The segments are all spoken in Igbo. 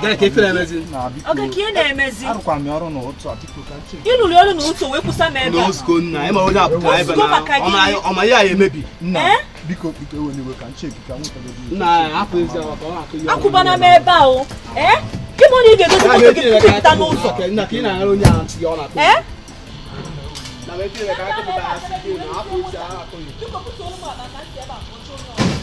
Gịnị ka ife na-emezi? Oga, ka ihe na-emezi? Arụkwara m ọrụ n'ụtụ a, biko ka nche. Ị lụrụ ọrụ n'ụtụ wee kwụsa m ebe Na a. ozugbo nna, ịma onye apụta ebe Ozugbo na maka gịnị? ọma ihe a emebi. Nna, Eh? biko biko ewe n'iwe ka nche ka nwetagodo. Nna, hapụ ezi awa ka ọ na-akụ ihe. Akwụbana m ebe a o. Ee? Gị ma na ị ga-edozi moto gị tupu ị pụta n'ụzọ. Nna, ka ị na-aghara onye ahụ ntị ya ọ na-akụ. Ee? Na wee tinye ka akụpụta ya sị gị na hapụ ezi ahụ akụ ya. Biko butuolu m akpa ka m si ebe a pụọ chọọ onye ọzọ.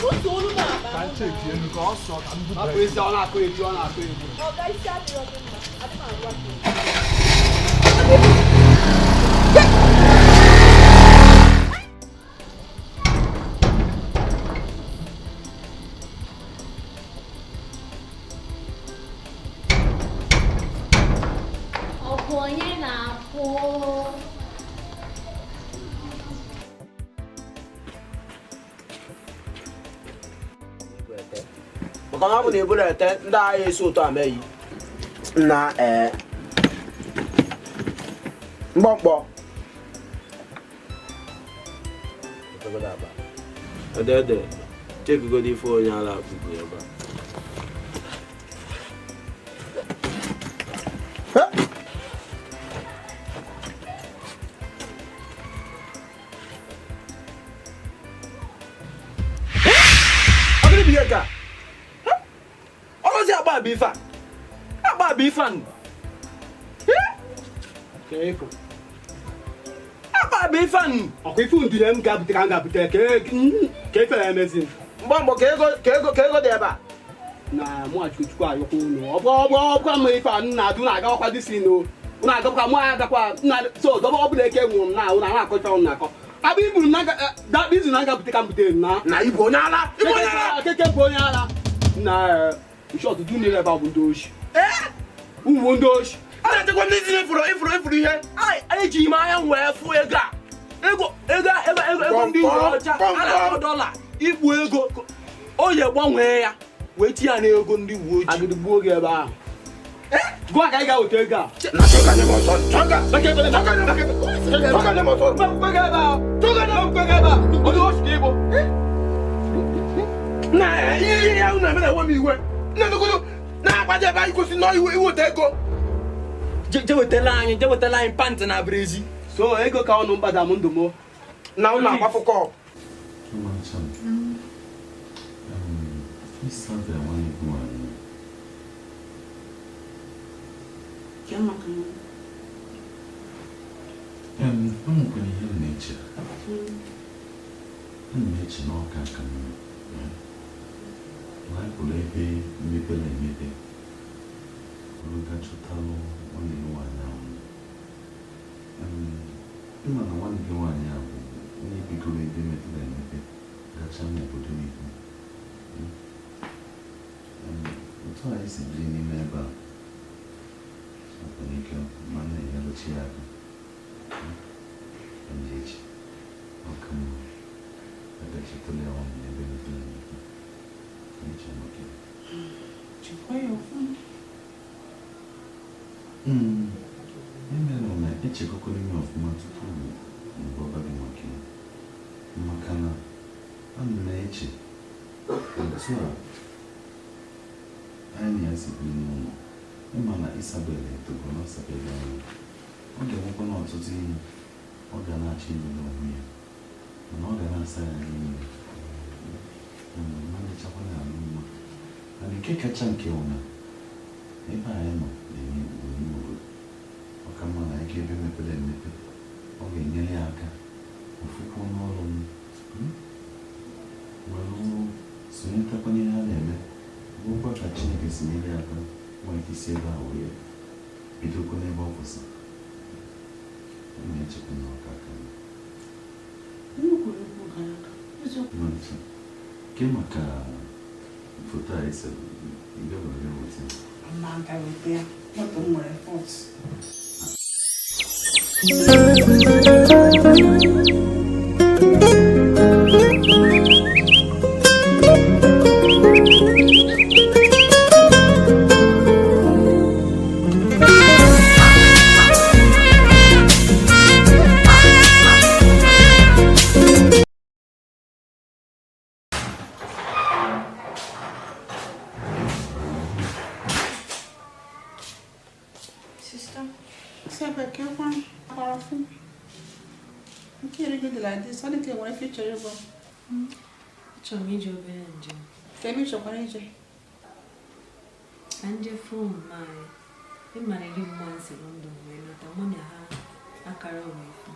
Butuolu m akpa Ka m nche na. elu ka ọsọ ka m Hapụ ezi ọ na-akụ eju ọ na-akụ eju. Ọga, isi adịrọ gị mma. Adị m agwa gị. Ọ bụ onye na-akwụ? Maka na ọ bụ na eburu ete ndị agha esi ụtọ ameghị na ee mgbọmkpọ ede chekigodo ife onye ala akpụgo ebe a. Ọ gịnị bụ ihe nke a? Ọlọzi agba bụ ife a, agba bụ ife a nụ. Agba bụ ife a nụ. Ọkwa ife ndụnye m ga-abute ka m ga-abute ka ife na-emezi. Mgbọmgbọ ka ego ka ego ka ego dị ebe a. Na mụ achukwu ayọkwa unu. Ọ bụ ọ bụ ọ bụkwa m ife a nna adụ na-aga ọkwa dị si no. Unu agakwa mụ agakwa nna so dọba ọ bụla eke nwụrụ m na unu na-akọ ife unu na-akọ. Abụ iburu na dakpa izu na nga bute ka m butere na. Na ibu onye ala, ibu onye ala. Keke bụ onye ala. Na nshọt du niile ebe a bụ ndị oshi. Ụmụ ndị oshi. A na-echekwa ndị isi ifuru ifuru ifuru ihe. Eji m anya m wee fụ ego a. Ego ego ego ego ego ndị uwe ọcha a na-akpọ dọla igbu ego o ji gbanwee ya wee tinye ya n'ego ndị uwe ojii. Agidi gbuo gị ebe ahụ. Gụọ ka anyị ga-weta ego a. Na chọka nye m ọsọ, chọka. Chọka nye m chọka nye m ọsọ. Mkpekpe gị ebe ahụ. Mkpekpe gị ebe ahụ. Onye oshi ka ị bụ. Na ihe ihe ya unu eme na-ewe m iwe. Nna nnukwuru na-agbaje ebe anyị kwụsị nọ iwe iweta ego. Je wetala anyị je wetala anyị pantị na brezi. So ego ka ọnụ mgbada m ndụ m. Na unu agbafụ kọp. Isabel nwanne gị nwaanyị. O nwekwara ihe m na-eche. Ana m eche na ọka ka mma. Na anyị pụrụ ebe mepere emepe. Bụrụ ga chọtalụ nwanne gị nwaanyị ahụ. Ịma na nwanne gị nwaanyị ahụ bụ onye bigoro ebe mepere emepe gachaa n'obodo oyibo. Otu anyị si biri n'ime ebe a, ọ nwere ike ma na-enyere ya aka. Ndị echi, ọ ka mma agachetala ya ọnụ n'ebe mepere emepe. Eche maka ya. Emerụ na echekwakwara ime ọfụma tupu m gwaba gị maka ya. Maka na ana m eche otu a anyị na ya si biri n'ụlọ. Ịma na Isabel etogo na Isabel anya. Ọ ga-enwekwa n'ọtụtụ ihe ọ ga na-achọ ime n'onwe ya. Mana ọ ga na-asa ya n'ime. Mmalịchakwa na-alụ mma. Mana nke kacha nke bụ na ebe anyị nọ dị n'ime obodo. Ọ ka mma na anyị ga ebe mepere emepe. Ọ ga-enyere ya aka ofukwuo n'ọrụ m. Were sonyetakwa n'ihe a na-eme. Bụrụkwa ka Chineke si nyere ya aka nwee ike isi ebe a wee bidokwa n'ebe ọ kwụsị. Ọ na-echekwa na ọka aka mma. Ke maka foto a ese ị ga-ewere weta. Mma nka weta ya, moto m nwere fọt. Nke iri gị dị like this, ọ dị ka enwere ife ị chọrọ ịgwa m. Achọrọ m ije obere njem. Ka ebe ị chọkwara ije? Ka m jee fụ mma anyị. Ị ma na eri mma m si London wee lọta, mụ na ha akara wee fụ.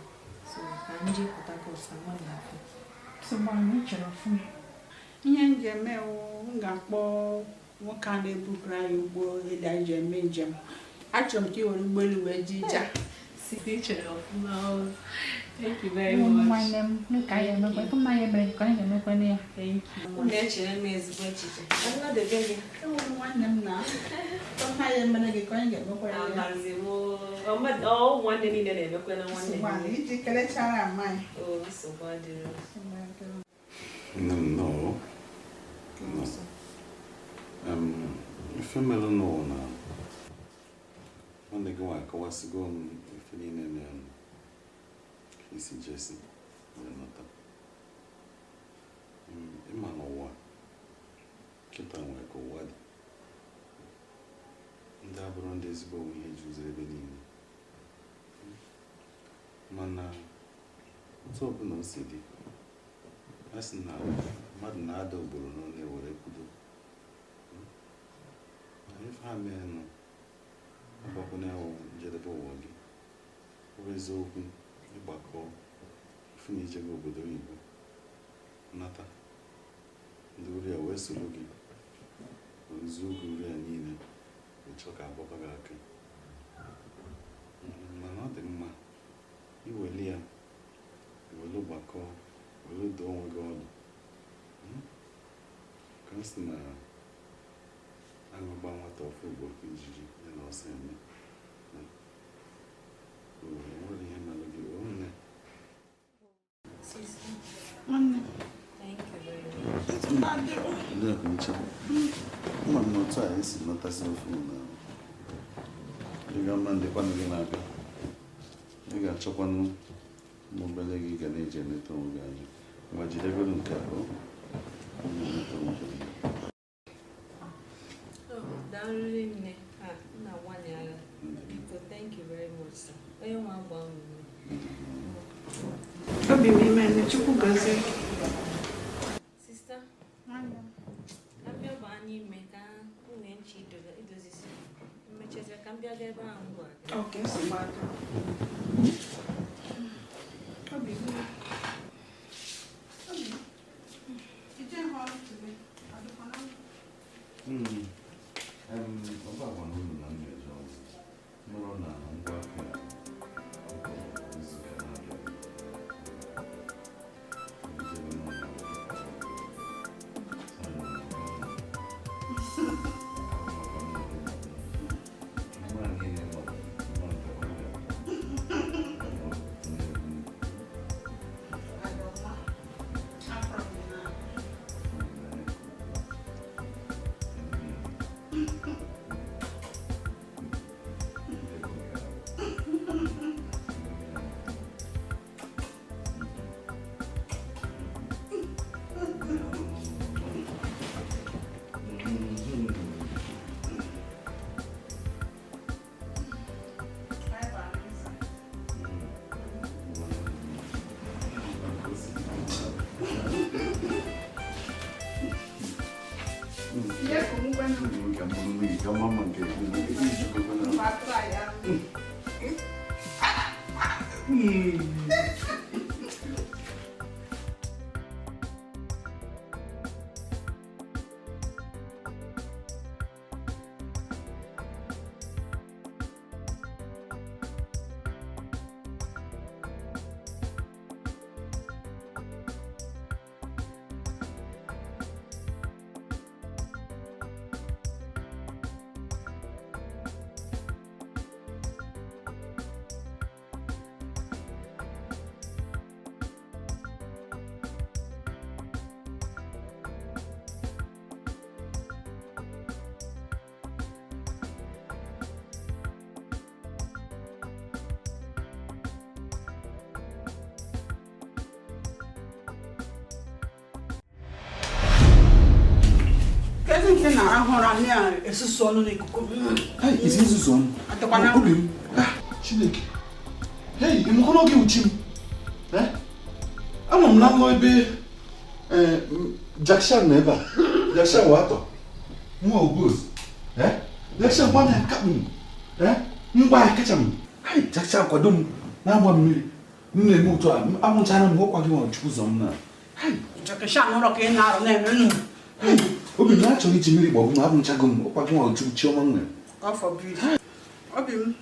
So ka m jee Port Harcourt ka mụ na ha fụ. Nsogbu anyị chere ọfụma. Ihe m ga-eme wụ, m ga-akpọ nwoke a na-ebugara anyị ụgbọelu anyị ji eme njem. Achọrọ m ka ị were ụgbọelu wee jee ije a. Si ị chere ọfụma o. Thank you very much. Nwanne m, ka anyị emekwa ife mma ya mere ka anyị ga-emekwa ya. Thank you. Unu na-echere m ezigbo echiche. Ka m nọdebe gị. Enwere nwanne m na ọha ya emere gị ka anyị ga-emekwa ya. Amazi m o. Ọ nwanne niile na-emekwa na nwanne Nsogbu anyị iji kelechara ama anyị. O, nsogbu adịrọ. Nne m nnọọ. Nnọọ. Ife mere n'ụwa na nwanne gị nwaanyị akọwasịgo m ife niile mere ka isi jesi wee nọta. Ịma n'ụwa kịta nwere ka ụwa dị, ndị abụrụ ndị ezigbo onwe ihe juziri ebe niile, mana otu ọbụla o si dị, a sị na mmadụ na-ada ugboro n'ole were kwudo. Na ife ha meenụ agbakwana ya njedebe ụwa gị. Ọ bụ eziokwu, ịgbakọ ifu na ijego obodo oyibo nata ndị uri a wee soro gị wee zuo gị uri a niile, wee chọọ ka agbaba gị aka. Mana ọ dị mma iweli ya, iwelu gbakọ were doo onwe gị ọdụ. Ka m sị na aṅụ gba nwata ofu ugboro ka ijiji ya na ọsọ eme. O nwere ihe mere gị o nne. Sister, Nwanne m. thank you very much. Ndị a ncha ama m na otu a esi natasị ofe na ị ga-ama ndịkwanụ gị na-abịa, ị ga-achọkwanụ ụmụ obere gị ga na-eji eleta onwe gị anya. Ngwa, jidegoro nke a, o na-eleta onwe gị. Oh, daalụ nne. Ah, nna gbanyere. Biko, thank you very much, sir. Onye nwe agba m ume. Obi m ime nne, Chukwu gọzie gị. Sister, Nwanne m. ka m bịa baa n'ime ka m nwee nche idozisi. Mmechazie ka m bịa gaa ebe ahụ m gwara gị. Ok, nsogbu adịrọ. Obi m. Obi m. Ije hụ ọrụ today. Ọ dịkwa na mma? Ọ bụ agwa na unu na m ga-eje ọrụ nụrụ na ngwa afịa nke izu ụka na-abịa. Ejebe n'ụlọ. Adọma. Afọ m na. Anyị bara inside. Ihe ka ngwa na mba try ya. Kezi nke na-arahụ ụra na-esusu ọnụ n'ikuku. Ezi nzuzu ọnụ. Adịkwana Obi m. Ah, Chineke. Hei, ịmụkọ n'oge uchi m. Anọ m na nlọ ebe Jackson nọ ebe a. Jackson wa atọ. Nwa Ogos. Jackson gba m ya kakpụ m. Mgba ya kacha m. Jackson kwado m na-agba mmiri. M na-eme otu a, anwụchara m ọkwa gị nwa Chukwu zọ m na. Jackson ụrọ ka ị na-arụ na-eme nnu. Obi m na-achọghị iji mmiri gbọgbu m, anwụchago m ọkwa gị nwa Chukwu chiọma m nwere. God forbid. Obi m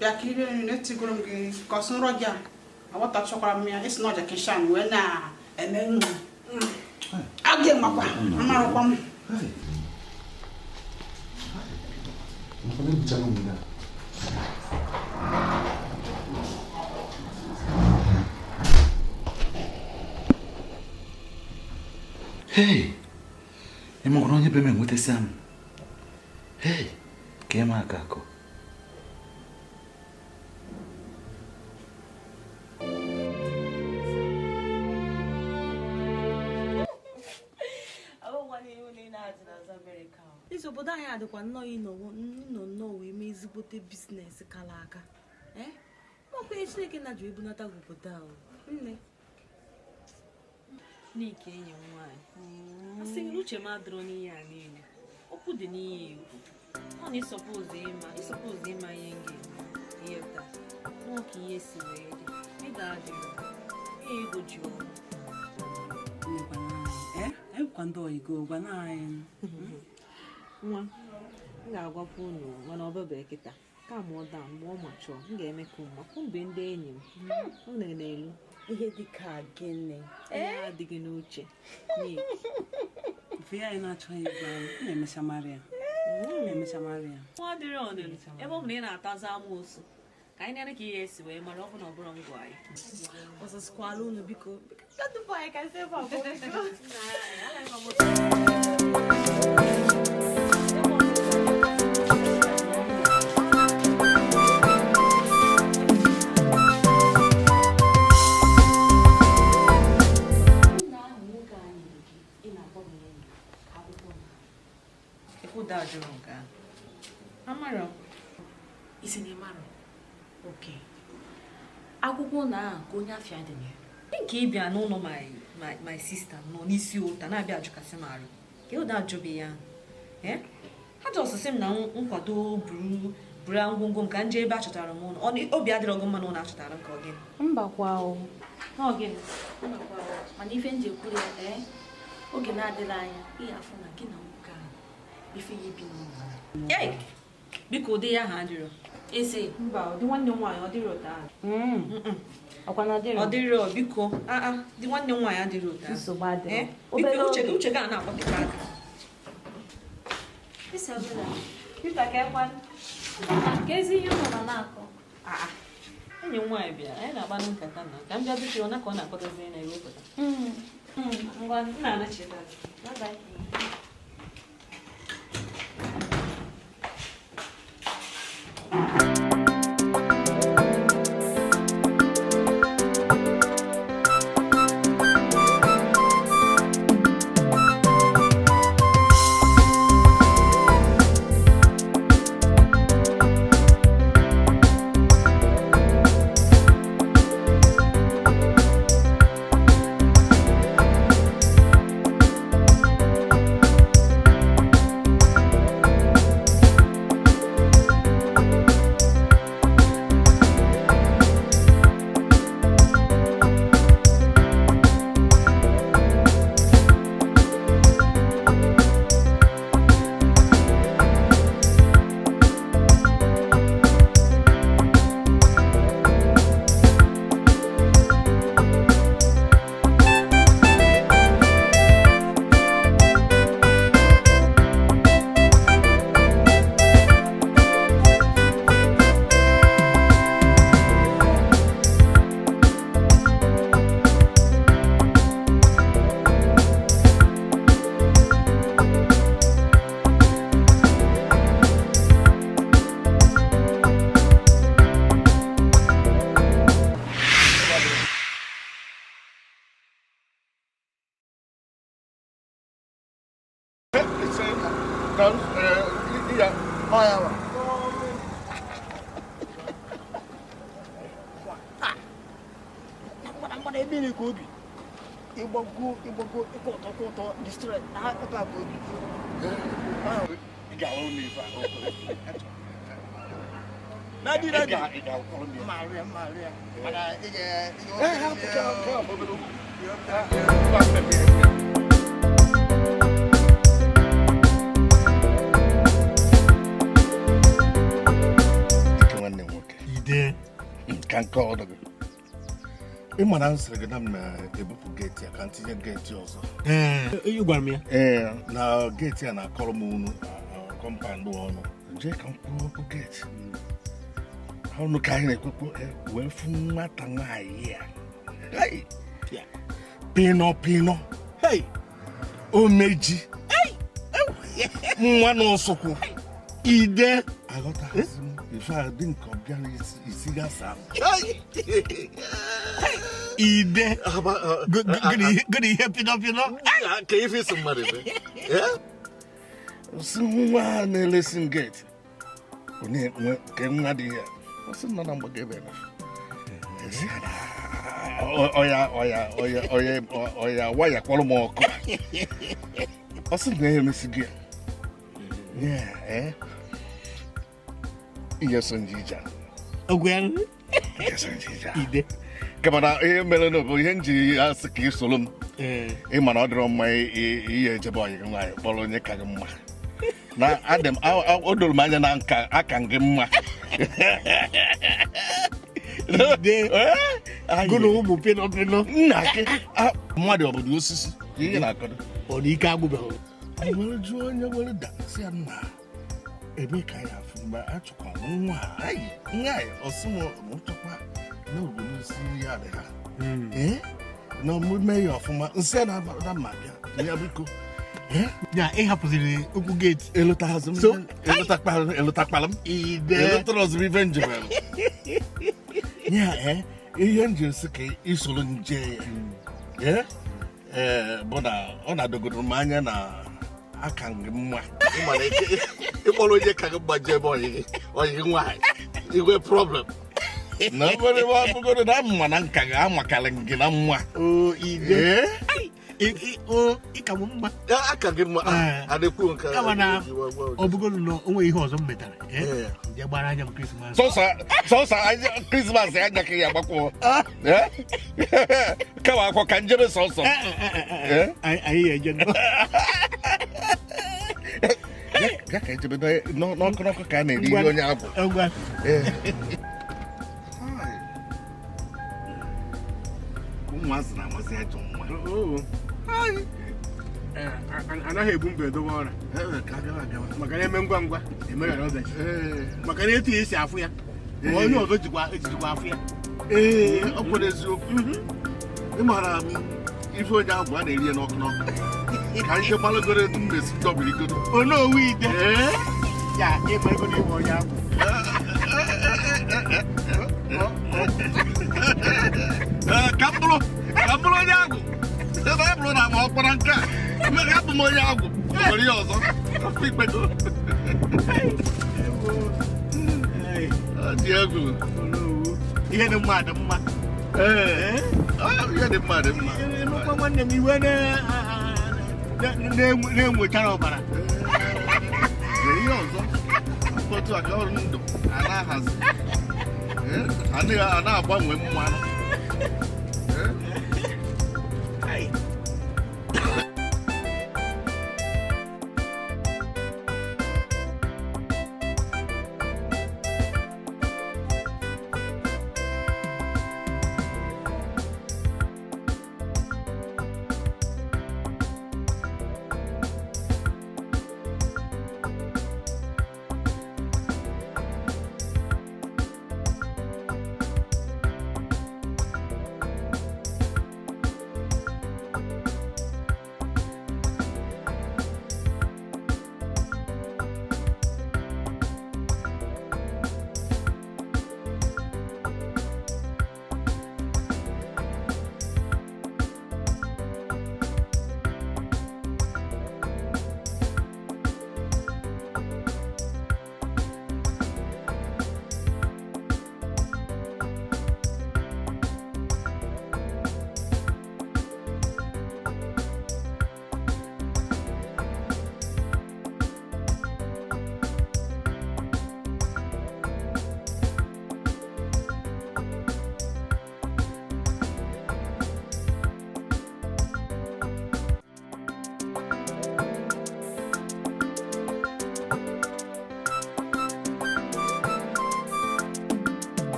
bịa ka ire nri na-etigoro m gị ka ọsọ nrọ gị a aghọtachakwara m ya isi na Jackie Chan wee na-eme nnu. Agị makwa amarụkwa m. Hey, ị makwara onye be m enwetasịa m. Hey, ka ị ma aka akọ. Isi obodo anyị adịkwa nnọọ ịnọ nnọọ wee mee ezigbote biznes kala aka. Makwa ihe Chineke na ji ebunata gị obodo ahụ. Nne. N'ike enyi m nwaanyị. A sị gị na uche m adịrọ n'ihe a niile. Okwu dị n'ihe egwu. Ọ na ịsọpụzụ ịma ihe m ga-eme. Ihe taa. Nwa ka ihe si wee dị. Ego adịrọ. Ihe ego ji ọrụ. Ebụkwa ndị oyigo gwa anyị. Nwa, m ga-agwakwa unu mana ọ bụbe kịta. Ka mụọ daa mgbe ọ ma chọọ, m ga-eme ka ụmụ mgbe ndị enyi m. Unu na-elu. Ihe dị ka gịnị? Ihe adịghị n'uche. Ife anyị na-achọghị ịgwa anyị, m na-emecha mara ya. Nwa dịrị ọnụnụ, ebe ọ bụ na ị na-atazi amoosu. Ka anyị na-ere ka ihe esi wee mara ọ bụ na ọ bụrụ ngwa anyị. Ọzọsịkwala unu biko. Biko anyị ka ebe a Akwụkwọ na ka onye afịa dị na ya. Nke ị bịa n'ụlọ my sister nọ n'isi ụta na-abịa ajụkasị m arụ. Ka ụda ajụbe ya. Ha ji ọsịsị m na nkwado buru ngwongwo m ka nje ebe a chọtara m ụlọ. Obi adịrọ gị mma na ụlọ achọtara nke ọ gịnị? Mbakwa o. Ọ gịnị? Mbakwa o. Mana ife nje kwuru ya oge na-adịla anya ihe afọ na gị na nwoke ahụ ife ya ibi n'ụlọ. Ei! Biko ụdị ya ha adịrọ. Ese. Mba, ụdị nwanne m nwaanyị ọ dịrọ ụta ahụ. Ọkwa na ọdịrọ? Ọ dịrọ, biko. Dị nwanne m nwaanyị adịrọ ụta ahụ. Nsogbu adịrọ. Biko uche ga na-akpọtịka aka. Isabella, Peter ka ekwe. Ka ezi ihe ụlọ nọ na-akọ. Enyi m nwaanyị bịara, anyị na-agba nkata na ka m bịa biko na ka ọ na-akpọtazi na ewepụta. Ngwa, m na-anachita. Bye bye. Ọkwa na ebe niile ka obi ịgbago ịgbago ịkwụ ụtọ kwụ ụtọ dị straight na ebe a ka obi. Ị ga-alụ m ife a. Daddy, Ị daddy. ga-alụkọrọ m ya. Mma alụ ya, mma alụ ya. Mana ị ga Ee, hapụ ka obere okwu. Ike nwanne m nwoke. Ide. Ka nke ọdụ gị. Ị ma na m sịrị gị na m na-ebupụ geeti a ka m tinye geeti ọzọ. Ee, ị gwara m ya. Ee, na geeti a na-akọrọ m unu kọmpandụ ọnụ. Jee ka m kwuo okwu geeti. Ọnụ ka anyị na-ekwekwu wee fụ nwata nwaanyị a. Hey! Pịnọ pịnọ. Hey! Omeji. Nwa n'ụsụkwụ. Ide. Aghọtaghịzi m ife a dị nke ọbịa isi gasa m. Ide. Gịnị ihe pịnọ pịnọ? Ka ife isi mmadụ ebe. Si nwa a na-elesi m geeti. Onye nke nwa dị ya. Ọ sị nọ na mgbago ebe na. Ọya ọya ọya ọya ọya waya kwọrọ m ọkụ. Ọ sị na ya emesigo ya. Yeah, eh? Ihe so nje ije a. Ogwe ya. Ihe so nje ije a. Ide. Kama na ihe mere na bụ ihe m ji asị ka ị soro m. Ị ma na ọ dịrọ mma ihe ejebe ọyị gị nwaanyị kpọrọ onye ka gị mma. Na adị m o doro m anya na nka aka m gị mma. Ide. Gụnụ ụmụ pịnọ pịnọ. Nna gị mmadụ ọ bụ osisi ka ihe na-akọdo. Ọ na ike agwụbeghị. Were jụọ onye were da sị ya nna ebe ka ya afụ mgbe a chọkwara nwa anyị nwa anyị ọsị m chọkwa na obodo si ya dị ha. Ee, na omume ya ọfụma nsị ya na mma bịa ya biko. Ya ị hapụziri okwu geeti. Elotaghazi m elotakpara m. Ide. Elotara ọzọ ife njem. Ya ihe njem sị ka isoro nje ya. Ee, bụ na ọ na-adọgoro m anya na aka gị mma. Ịkpọrọ onye ka gị gbajie ebe ọyị gị nwaanyị igwe problem. Na obere ọbụgoro na mma na nka gị amakarị gị na mma. Ide. Ịka m mma. Aka gị mma. Adịkwu nke. Kama na ọ bụgoro na o nweghị ihe ọzọ m metara. Nje gbara anya m Krismas. Sọsọ Krismas anya ka ya agbakwụ. Kama akwọ ka njebe sọsọ. Anyị ga-eje nnọọ. Bịa ka ejebe n'ọkụ n'ọkụ ka a na-eri ihe onye agwụ. Ụmụazị na-amasị ajọ nwa. Anaghị egbu mbe edobe ọra. Maka na eme ngwa ngwa emeghara ọdachi. Maka na etu esi afụ ya onye ọzọ ejijikwa afụ ya. Ee, ọ kwere eziokwu. Ị maara ife onye agwụ a na-eri ya n'ọkụ n'ọkụ. Ka ihe gbalagoro etu m na-esi dọbirigodo. Onowu ide. Ya ịgbalagoro ịbụ onye agwụ. Ka m bụrụ onye agwụ. Ebe a bụrụ na ma ọkpara nke a, mmega abụ m onye agwụ. O nwere ihe ọzọ. Afọ ikpego. Ọ dị egwu. Ihe dị mma dị mma. Ee, ihe dị mma dị mma. Emekwa nwanne m iwe na-enwechara ọbara. Ihe ọzọ. Otu aka ọrụ ndụ a na-ahazi. A na-agbanwe mmanụ.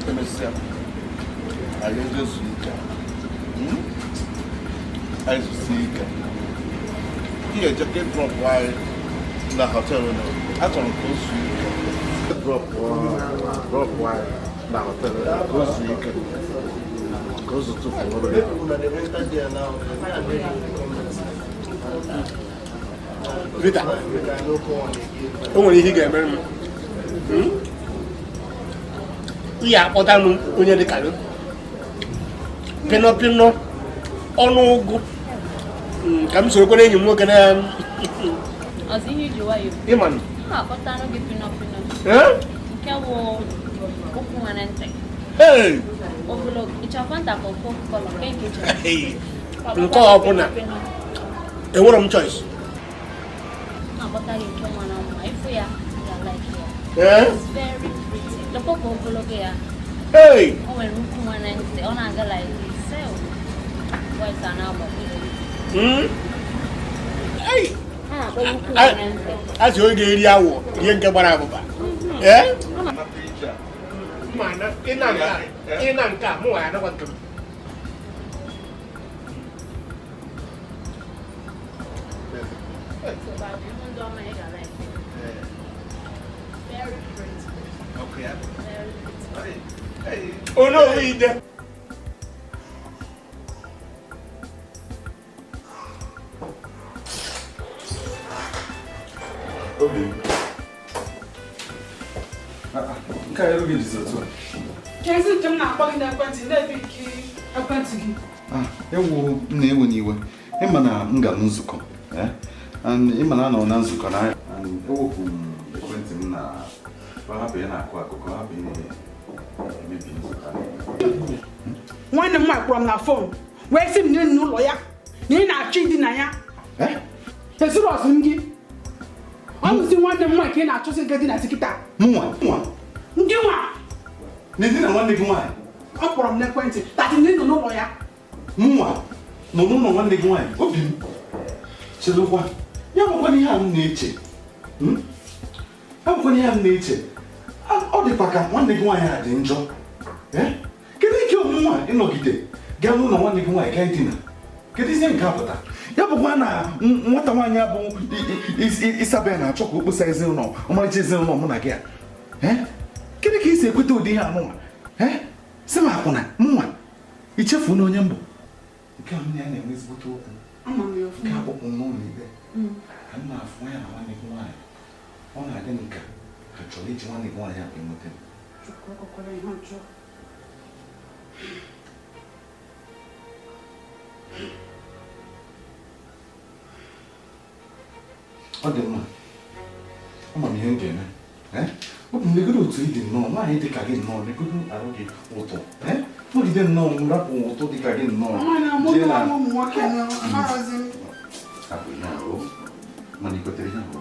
Emesịa, anyị ejezu ike. Anyị zusie ike. Ị ga-eje ka drọpụ anyị na họteelụ nọ. Achọrọ m ka o zuo ike. Drọpụ anyị na họteelụ ka o zuo ike. Ka o zutufu ọrụ ya. Rita, o nwere ihe ị ga-emere m. Ị ga-akpọta m onye dị ka gị. Pịnọ pịnọ, ọnụ ụgụ. Ka m sorokwara enyi m nwoke na Ọzọ ihe iji nwayọọ. Ịma nụ. M ga-akpọtanụ gị pịnọ pịnọ. Eh? Nke bụ ụkwụ nwere ntị. Hey! Ogologo, ịchọ Fanta ka ọ Coca-Cola, nke nke ị chọrọ. Hey! Nke ọ bụla. Enwere m choice. M ga-akpọta gị nke mara mma. Ịfụ ya, ị ga-like ya. Eh? It's very pretty. Lekwa ka ogologo ya. Hey! O nwere ụkwụ nwere ntị. Ọ na-aga like this. So, boys are na-agbakọ. Hey! Ha na-akpọ ụkwụ nwere ntị. A sị onye ga-eri awọ rie nke gbara abụba. Ee? Ị na nke a, mụ nwa ya anakwa nke m. Olórí idẹ. Obi. Nke a erughị jizi otu a. Kezi nke m na-akpọ gị n'ekwentị na-ebi gị ekwentị gị. Ewu m na-ewe n'iwe. Ịma na m gara nzukọ. Ịma na anọ na nzukọ na ewepụ m ekwentị m na hapụ ya na-akụ akụkọ hapụ ị na-emebi nzukọ. Nwanne m nwaanyị kpọrọ m na fon wee sị m na ị nọ n'ụlọ ya na ị na-achọ idina ya. Ezirọzụ m gị. Ọ bụzi nwanne m nwaanyị ka ị na-achọzi nke dị na kịta. Mụnwa mụnwa. Ndị nwa. N'edina nwanne gị nwaanyị. Ọ kpọrọ m n'ekwentị tati na ị nọ n'ụlọ ya. Mụnwa nọ n'ụlọ nwanne gị nwaanyị. Obi m chelụkwa. Ya bụkwana ihe a m na-eche. Ya bụkwana ihe a m na-eche. Ọ dịkwa ka nwanne gị nwaanyị a dị njọ. Kedu ike ọmụnwa ịnọgide gaa n'ụlọ nwanne gị nwaanyị gaa idina? Kedu ihe nke a pụta? Ya bụkwa na nwata nwaanyị abụ Isabel na-achọ ka o kposa ezinụlọ ọmarịcha ezinụlọ mụ na gị a. Kedu ka i si ekweta ụdị ihe anụnwa? Sị m akwụna mụnwa ichefu na onye mbụ nke a m na ya na-enwe ezigbote okwu nke a kpọpụ m n'ụlọ ikpe ka m na-afụ ya na nwanne gị nwaanyị ọ na-adị m ka ha chọrọ iji nwanne gị nwaanyị a enweta m. Ọ dị mma, ama m ihe m ga-eme. Obi m legodo otu ị dị nnọọ, nwaanyị dị ka gị nnọọ, legodo arụ gị ụtọ. Nọgide nnọọ, m rapụ ụtọ dị ka gị nnọọ. Abụ ihe ahụ, mana ị kwetere ihe ahụ.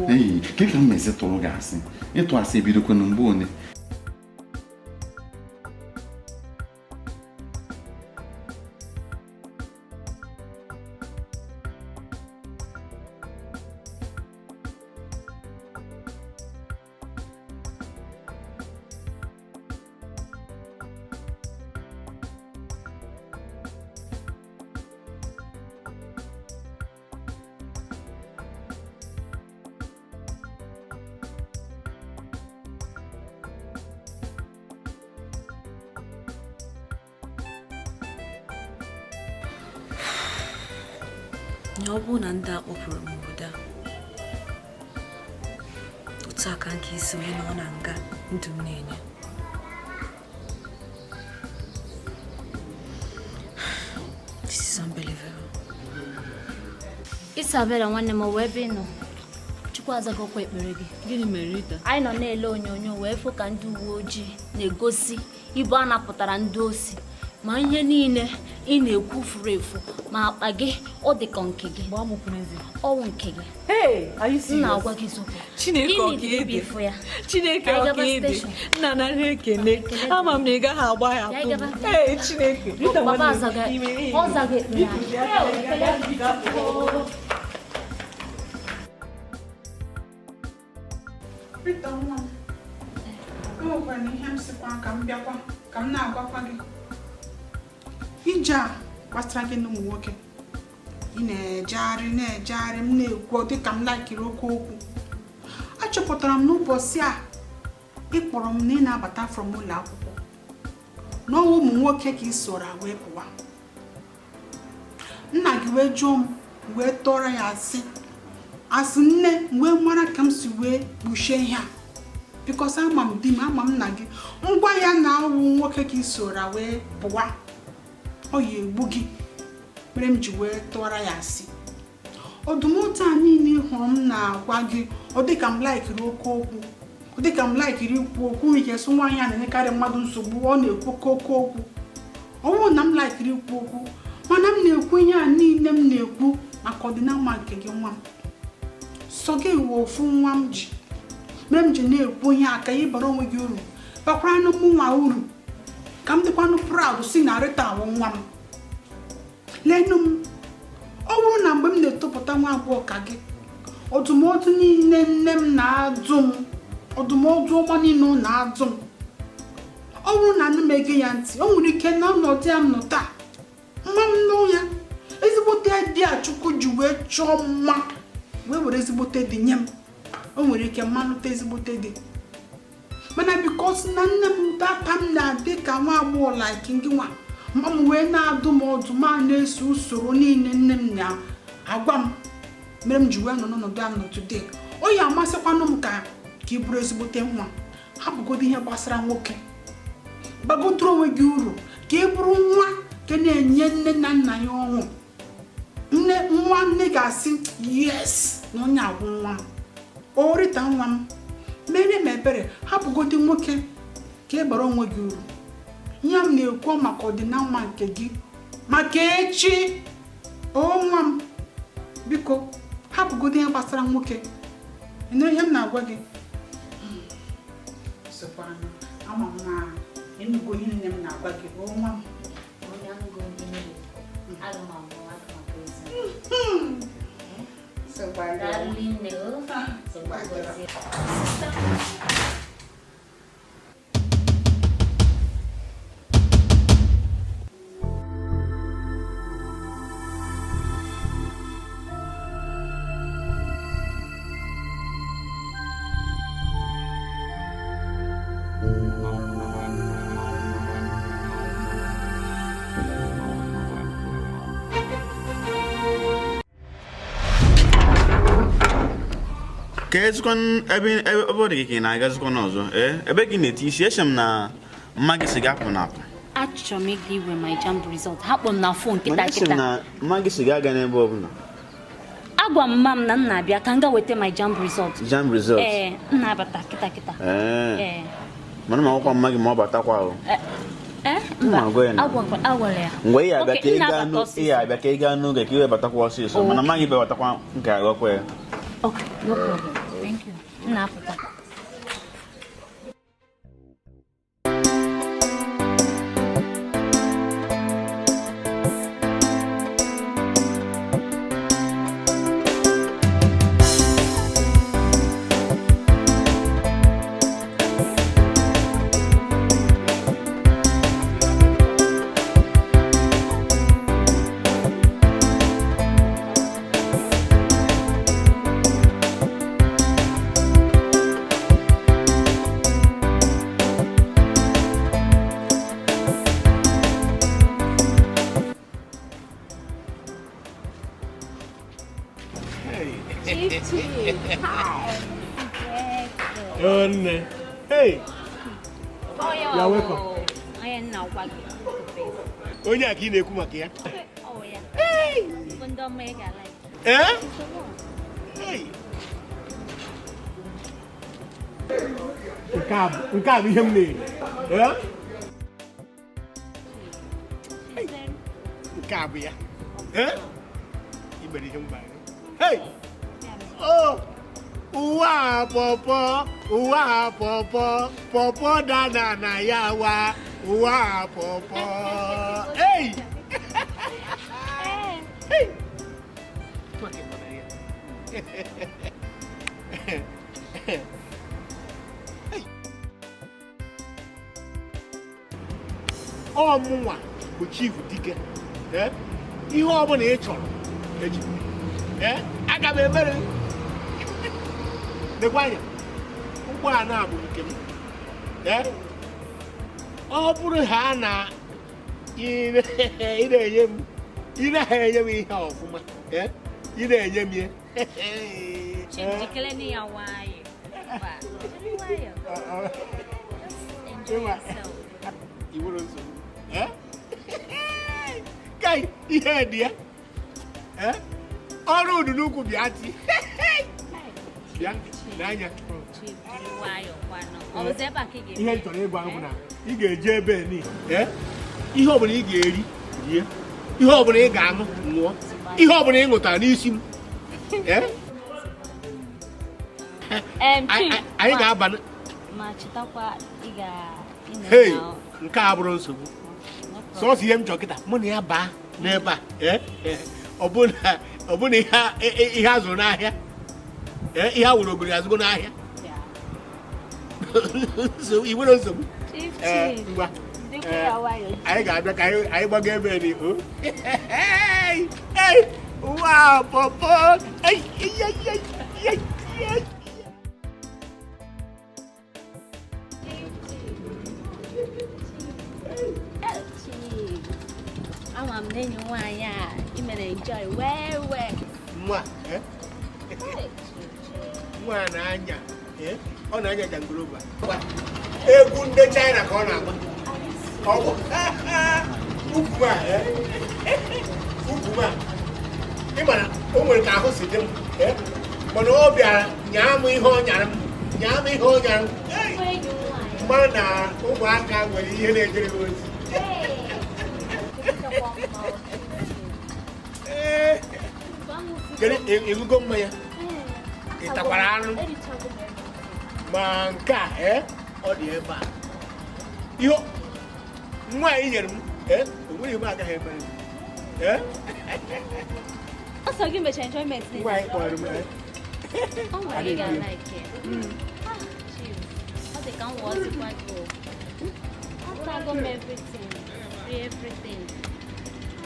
Ee, ka ka m mezi tụrụ gị asị, ịtụ asị ebidokwana mgbe one. Na ọ bụrụ na ndị a kpọpụrụ m obodo a otu aka nke isi onye nọ na nga ndụ m na-enye. This is unbelievable. Isabella nwanne m wee ebe ị nọ. Chukwu azagokwa ekpere gị. Gịnị mere Rita? Anyị nọ na-ele onyonyo wee fụ ka ndị uwe ojii na-egosi ibu a napụtara ndị osi ma ihe niile Ị na-ekwu furu efu ma akpa gị ọ dị ka nke gị. Ọwụ nke gị. Hey, are you M serious? na-agwa gị eziokwu. Chineke Ị ọ need ka ị ịbịa dị. ịfụ ya. Chineke Ka anyị ọ ka gaba ị dị. station. Nna nara ekele. Ama m na ị gaghị agba ya Ka anyị atụ m. gaba. Hey, Chineke. Rita Baba nwanne m, azaghị ime ihe. ọ zaghị ekpere anyị. Rita nwa m, o nwekwara na ihe m sịkwa ka m bịakwa ka m na-agwakwa gị. Ije a gbasara gị na ụmụ nwoke, ị na-ejegharị na-ejegharị, m na-ekwu ọ dịka m laikiri oke okwu. Achọpụtara m n'ụbọchị a ị kpọrọ m na ị na-abata from ụlọ akwụkwọ n'ọnwa ụmụ nwoke ka ị soro wee pụwa. Nna gị wee jụọ m, wee tọrọ ya asị asị nne m, wee mara ka m si wee kpuchie ihe a, because ama m di m, ama m nna gị. Ngwa ya na awụ nwoke ka ị soro wee pụwa, ọ ya egbu gị, mere m ji wee tụọrọ ya asị. Ọdụmọdụ a niile ị hụrụ m na-agwa gị, ọ dịka m laikiri oke okwu, ọ dịka m laikiri ikwu okwu nke sị nwaanyị a na-enyekarị mmadụ nsogbu, ọ na-ekwu oke oke okwu. Ọ bụrụ na m laikiri ikwu okwu, mana m na-ekwu ihe a niile m na-ekwu maka ọdịnamma nke gị nwa m. Sọ gị wụ ofu nwa m ji mere m ji na-ekwu ihe a ka ị bara onwe gị uru, bakwaranụ mụ nwa uru, ka m dịkwanụ proud si na Rita awụ nwa m. Lenu m, ọ bụrụ na mgbe m na-etopụta nwa agbọghọ ka gị, ọdụmọdụ niile nne m na-adụ m, ọdụmọdụ ọma niile ọ na-adụ m, ọ bụrụ na nne m ege ya ntị, o nwere ike na ọnọdụ ya m nọ taa, mma m nụ ya ezigbote di a Chukwu ji wee chọọ mma wee were ezigbote di nye m, o nwere ike mmalite ezigbote di. Mana because na nne m data m na-adị ka nwa agbọghọ like gị nwa, mma m wee na-adụ m ọdụ, ma na-eso usoro niile nne m na-agwa m, mere m ji wee nọ n'ọnọdụ a m nọ today. Ọ ya amasịkwanụ m ka ka ị bụrụ ezigbote nwa, hapụgodo ihe gbasara nwoke, gbagotụrụ onwe gị uru ka ị bụrụ nwa nke na-enye nne na nna ya ọṅụ. Nne nwa nne ga-asị yes na onye agwụ nwa m, o Rita nwa m, mere m ebere, hapụgodi nwoke ka ị bara onwe gị uru. Ihe m na-ekwu maka ọdịnamma nke gị, maka echi, o nwa m, biko hapụgodi ihe gbasara nwoke. Ị nụrụ ihe m na-agwa gị? Sokwanụ, ama m na ịnụgo ihe nne m na-agwa gị, o nwa m. Onye anụgo ihe niile. Aga m anwụ, aga m abụ ezi. Sokwanụ. Daalụ nne o. Gọzie. Ka ezikwa ebe ebe ọ dị gị ka ị na-agazikwa n'ọzọ, ee, ebe gị na-eti isi, eche m na mma gị si gị apụ na apụ. Achọrọ m ịga iwe my JAMB result. Ha kpọrọ m na phone kịta Mana eche m kịta. na mma gị si gị aga n'ebe ọbụla. Agwa m mma m na m na-abịa ka m gaa weta my JAMB result. JAMB result? Ee, m na-abata kịta kịta. Ee. Ee. Mana ma ọkwa mma gị ma ọ batakwa o. Ee, Mma mba. agwa ya na- Agwala ya. Ngwa ị abịa Okay, ka ị m gaa na-abata n'o- ị abịa ka ị gaa n'oge ka ị wee batakwa ọsịsọ, mana mma gị batakwa nke aghọkwa ya. Okay, no problem. Thank you. M na-apụta. Oh, nne. Hey, Oh, You are welcome. Onye nna gwa gị. Onye a ka ị na-ekwu maka ya? Oh, ya. Bụ ndị ọma ị ga-like. Eh? Hey. Nke a bụ ihe m na-eri. Eh? Nke a bụ ya. Ee? I mere ihe m gwara gị. Hey! Oh! Ụwa a pọpọ, ụwa a pọpọ, pọpọ dana na ya wa, ụwa a pọpọ. Hey! Hey! Ọ mụnwa bụ Chief Dike. Ee? Ihe ọbụla ị chọrọ eji m. Ee? Aga m emere gị. Lekwa anya, ụgbọala a bụ nke m. Ee? Ọ bụrụ ha na ị na-enye m ị naghị enye m ihe ọfụma. Ee? Ị na-enye m ihe. Chief, jikere nne ya nwayọ. Jiri nwayọ. Just enjoy yourself. I nwere nsogbu. Ee? Kai, ihe dị ya. Ee? Ọrụ udu n'ukwu bịa ti. Bịa, n'anya. Chief, jiri nwayọ kwanụ. Ọ bụzi ebe a ka ị ga-eme? Ihe m chọrọ ịgwa gị bụ na ị ga-eje ebe ni. Ee? Ihe ọbụla ị ga-eri, rie. Ihe ọbụla ị ga-aṅụ, ṅụọ. Ihe ọbụla ị ṅụtara n'isi m. Ee? Chief, Anyị ga-aba ma chetakwa ị ga Hey, nke a bụrụ nsogbu. Sọọsọ ihe m chọrọ kịta, mụ na ya baa n'ebe a. Ee? Ọ bụ na ihe a zụrụ n'ahịa. Ee, ihe a wụrụ ogiri azụgo n'ahịa. I nwere nsogbu? Chief, Ee, Chief. ngwa. Dịkwa ya nwayọ. Anyị ga-abịa ka anyị gbago ebe ni. O. Hey! Hey! Wow, pọpọ! Hey! Hey! Hey! Hey! Hey! Chief, ama m na enyi nwaanyị a ị mere enjoy well well. Nwa, eh? Nwa na-anya, eh? Ọ na-anya jangoroba. Egwu ndị China ka ọ na-agba. Ọ bụ ukwu a, eh? Ukwu a. Ị mara, o nwere ka ahụ si dị m, eh? Mana ọ bịara nyaa m ihe ọ nyara m, nyaa m ihe ọ nyara m. Mara na ụmụaka nwere ihe na-ejere ha ozi. Ee. Kedu ị ṅụgo mmanya? Ị takwara anụ? Ma nke a, ee, ọ dị ebe a. Ihe nwaanyị nyere m, ee, o nweghị ihe m agaghị emere m. Ee? Ọsọ gị mechara enjoyment niile. Nwaanyị kpọrọ m, ee. Ọ nwere ị ga-like ya. Ah, Chief, ọ dị ka m wụọzikwa gị o. Atago m everything, rie everything.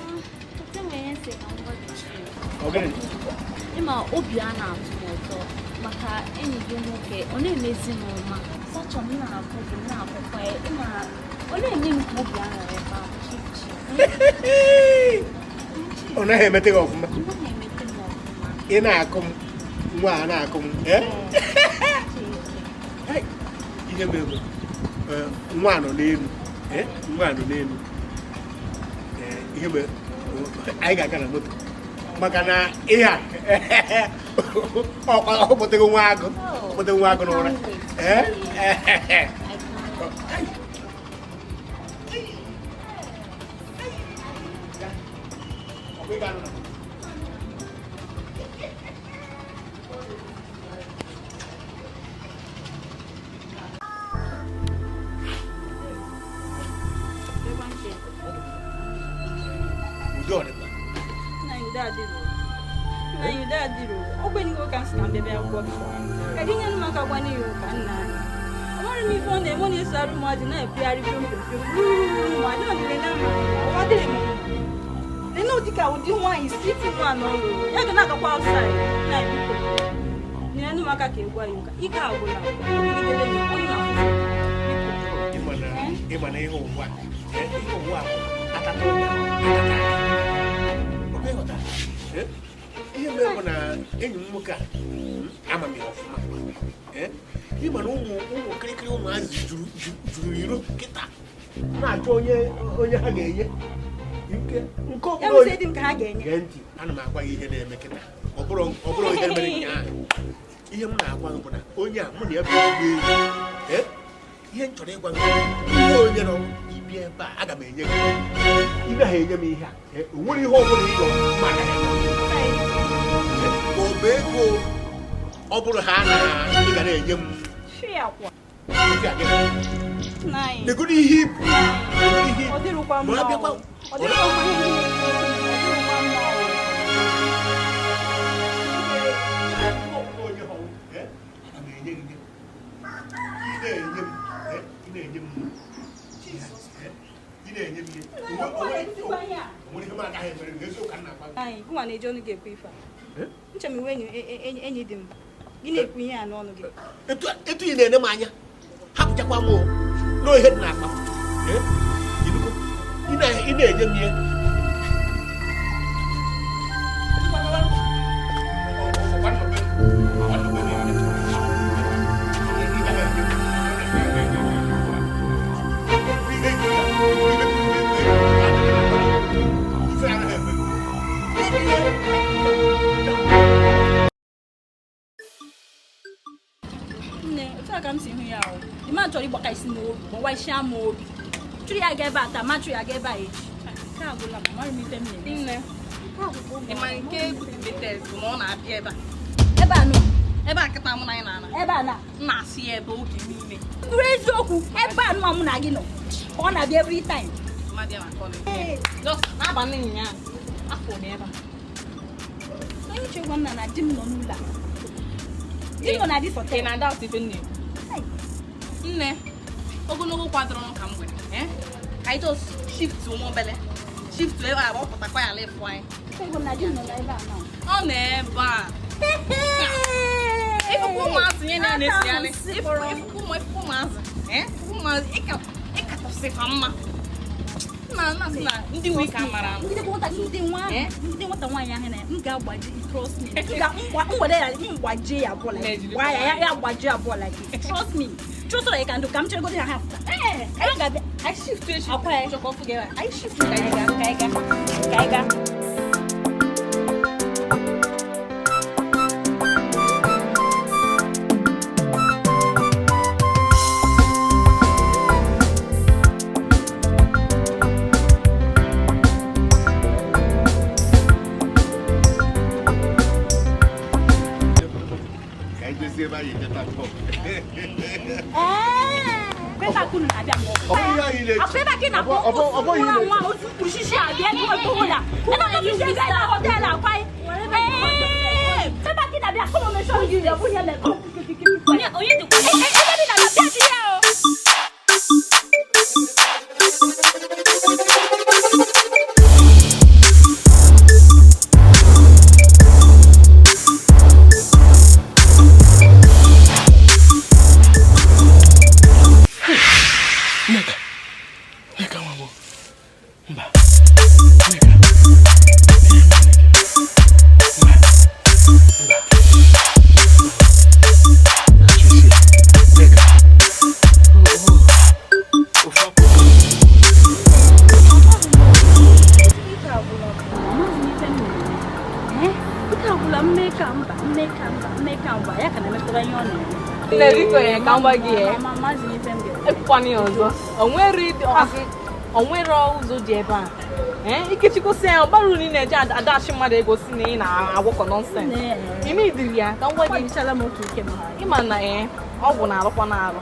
Ah, ote nwere ihe nsị ka m gwa gị, Chief. Ọ gịnị? Ịma obi a na-atụ m ụtọ maka enyi gị nwoke, ọ na-emezi m ọma. Sachọ m na-akụ gị, m na-akụkwa ya. Ịma, ọ na-eme m ka obi aṅụrị baa m, Chief, Chief. Ọ naghị emete gị ọfụma. Ọ naghị emete m ọfụma. Ị na-akụ m, nwa a na-akụ m. Ee? Hey, ihe mere bụ, nwa nọ n'elu. Ee, nwa nọ n'elu. Ee, ihe mere, anyị ga-aga na moto. Maka na ihe a, ọ kpọtego nwa agụ. Ọ kpọtego nwa agụ n'ụra. Ee? Udo ọ dịkwa? Nna ya udo adịrọ. Nna ya udo adịrọ. Ogbenye nwoke a sị ka m bịa bịa gwọ gị. Ka gị nyere m aka gwa n'ihi ụka nna anyị. Amaghị m ife ọ na-eme, ọ na-eso arụ ụmụazị na-epigharị piom piom piom. Ruru ụmụazị ọ niile na-ama ya. Ọ dịrị m mma. Nene ụdị ka ụdị nwaanyị siti nwa na ọrụ. Ya ga na-agakwa outside. Nna ya biko. Nyere m aka ka ị gwa ya ụka. Ike agwụla. Ọ nọgidere m, ọ na-akwụsị. Ịma na ihe ụwa a, ihe ụwa a bụ atata ụwa, atata aka. Ọ bụ ịghọta? Ihe mere bụ na enyi m nwoke a, ama m ya ọfụma. Ịma na ụmụ kịrịkịrị ụmụazị juru iro kịta na-achọ onye ha ga-enye. Nke ọ Ya bụla bụ sị dị m ka ha ga-enye. Gee ntị, ana m agwa gị ihe na-eme kịta. Ọ bụrụ ihe mere ụnyaahụ. Ihe m na-agwa gị bụ na onye a mụ na ya bụ ezigbo enyi. Ihe m chọrọ ịgwa gị bụ ihe onye nọ ibi ebe a, aga m enye gị. Ị naghị enye m ihe a, o nwere ihe ọ bụla ị yọrọ ma agaghị eme. Ma ọ bụ ego ọ bụrụ ha na ị ga na-enye m. Legodu ihe ibu. Ọ dịrịkwa mma. Ma abịakwa. Ọ dịrịkwa mma ihe ndị na-ekwu okwu, ọ dịrịkwa mma. Ana m enye gị. Ị na-enye m, ị na-enye m. Ị na-enye m ihe. O nwere ihe m agaghị emere gị, eziokwu ka m na-agwa gị. Anyị, gụnwa na-eji ọnụ gị ekwu ife a. Nche m iwe enyi dị m. Gị na-ekwu ihe a n'ọnụ gị. Etu ị na-ene m anya, hapụchakwa m n'ihe dị n'akpa m. Ị na-enye m ihe. Nne, otu a ka m si hụ ya o. Di ma chọrọ ịgbaka isi n'obi, gbawasịa m obi. Chụrụ ya ga ebe a taa, ma chụrụ ya ga ebe a echi. Nke a gwụla m, amaghị m ife m na-eme. Nne, ị ma nke bụ the latest bụ na ọ na-abịa ebe a. Ebe a nọ. Ebe a kịta mụ na anyị na-ana. Ebe a na. M na-asị ya ebe oge niile. Bụrụ eziokwu, ebe a nọ mụ na gị nọ. Ọ na-abịa every time. Mmadụ ya na kọleji. Just n'abalị ụnyaahụ, afọ m ebe a. Onye uche gwa m na di m nọ n'ụlọ a. Di m nọ na dis hotel. Ị na-ada otu ife m na-ekwu? Nne, ogologo kwadoro m ka m nwere, ka anyị just shift ụmụ obele. Shift ebe a, ọ pụtakwa ya ala ịfụ anyị. Ọ nọ ebe a. Ịfụkwa ụmụazị nye na-esigharị. Ịfụkwa ụmụazị. Ụmụazị ịkatọsịkwa mma. Na ndị nwe ka mara. Ndị nwata nwaanyị ahụ na m ga-agbaji, trust me. M were ya m gbajie ya abụọ like this. Gwa ya ya gbajie abụọ like this. Trust me. Trust me, ka ndụ ka m cheregodo ya ha pụta. Anyị ga-abịa. Anyị shift echi. Akwa ya. Chọkọ ọfụ gị ebe a. Anyị shift ka anyị gaa ka anyị gaa ka anyị gaa. O nwere ụzọ dị ebe a. Ikechikosi ya ọgbara unu na-eji adachi mmadụ ego si na ị na-agwakọ nọnsens. Ime idiri ya ka ngwa gị ịma na ọgwụ na-arụkwa na-arụ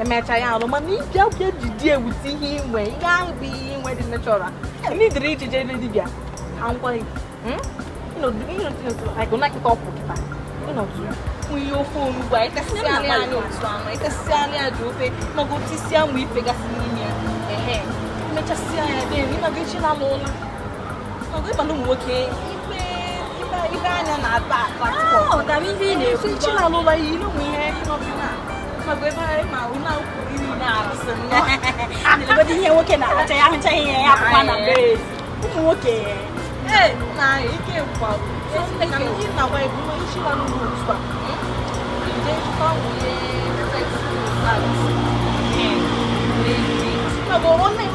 emecha ya arụ mana ịbịa bịa jide ewute ihe inwe ihe ahụ bụ ihe inwe dị nechọra ime idiri iji jee dibịa ka ngwa gị ịnọtụ ọpụ kịta ịnọtụ ihe ofe onugbu a ịtasịalị anyị otu anụ ịtasịalị ya ji ofe mago tisịa mgbe ife gasị n'ime ya ehe mechasịa ya ebe ịmago echi na ụla mago ịma na ụmụ nwoke ibe anya na-ata ata echi na ụla iyi n'ụmụ ihe mago ebe anyị ma ụna iri na-arụsị nnọọ ihe nwoke na-acha ya ahụcha ihe ya akwụkwọ na mberede ụmụ nwoke ee na ike gwa na-agwa ebu isi na n'ụlọ otu a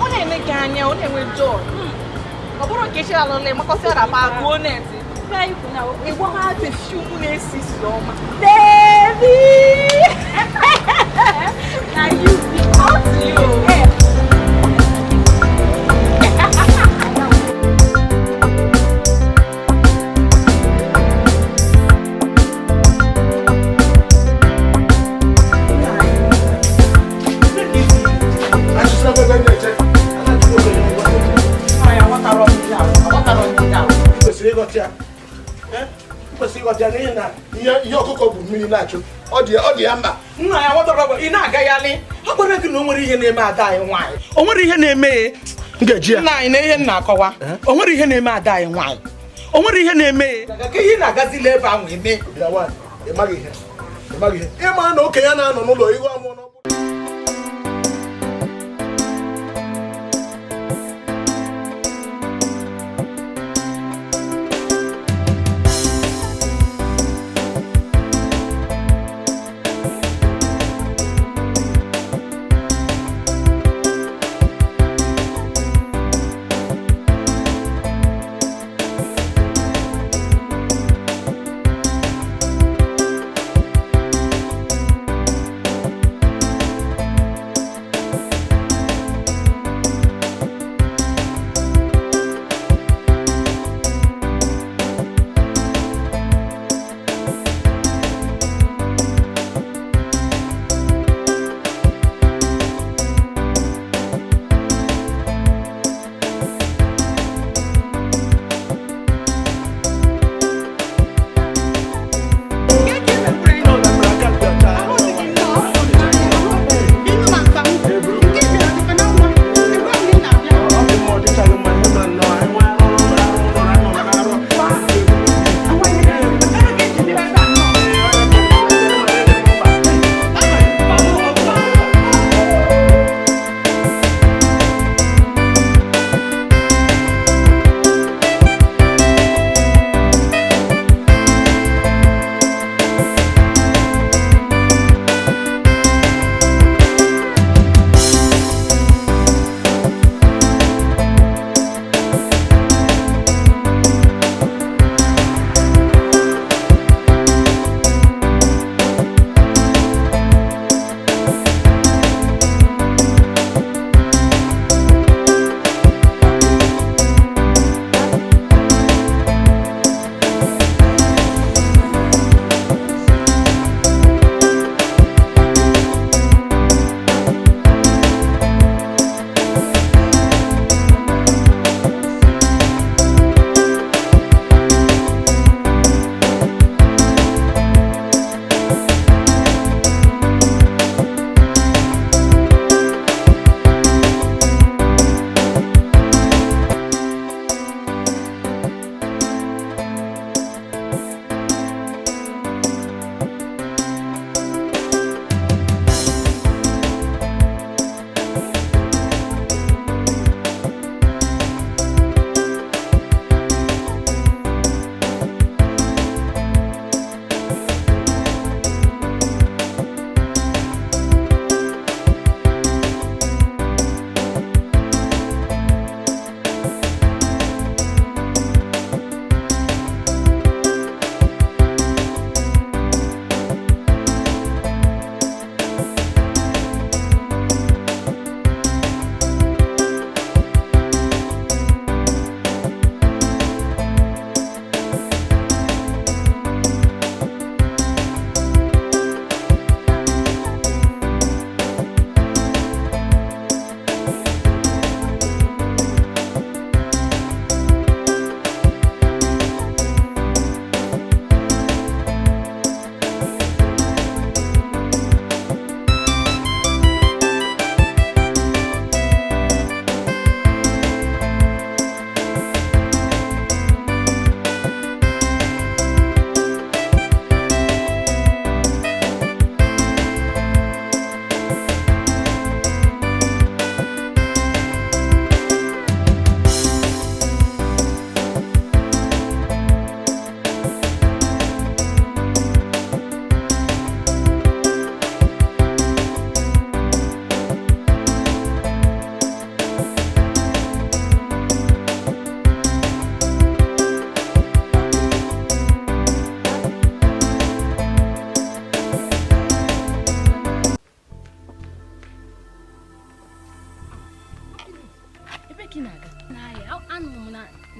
ọ na-eme gị anya ọ na-enwe jọọ ọ bụrụ nke chi alụla ịmakọsị arapa gụọ net ịgwa ha perfume na-esi isi ọma. Baby! Na you be hot you. ịghọta ya. Ị kwesịrị ịghọta ya n'ihi na ihe ọkụkọ bụ mmiri na-achụ ọ dị ya mba. Nna ya ghọtara ị na-agagharị a gwara gị na o nwere ihe na-eme ada anyị nwaanyị o nwere ihe na-eme ya nna anyị na ihe nna akọwa o nwere ihe na-eme ada anyị nwaanyị o nwere ihe na-eme ya ka ihe na-agazila ebe ahụ eme. Ịma na okenye na-anọ n'ụlọ ihu amụọ.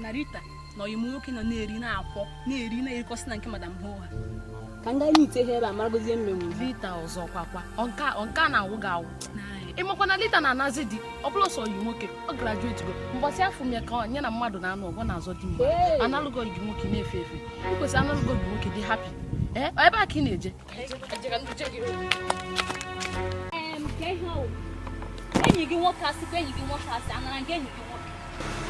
Na Rita na ọyịmụ nwoke nọ na-eri na-akwọ na-eri na-erikọsị na nke madam Hoha ka ndị anyị ite ihe ebe a maragozie mmenwu Rita ọzọ kwakwa ọnka na-awụ gị awụ. Ị makwa na Lita na-anazi di, ọ bụla sọ yi nwoke, ọ graduate go. Mbọsị afọ m ya ka ọ nye na mmadụ na-anụ ọgọ na-azọ di mmadụ. Analụgo gị nwoke na-efe efe. Ị kwesịrị analụgo gị nwoke dị happy. Ee, ọ ebe a ka ị na-eje? Ka ihe ọ wụ. Enyi gị nwoke asịkwa enyi gị nwoke asị anara gị enyi gị nwoke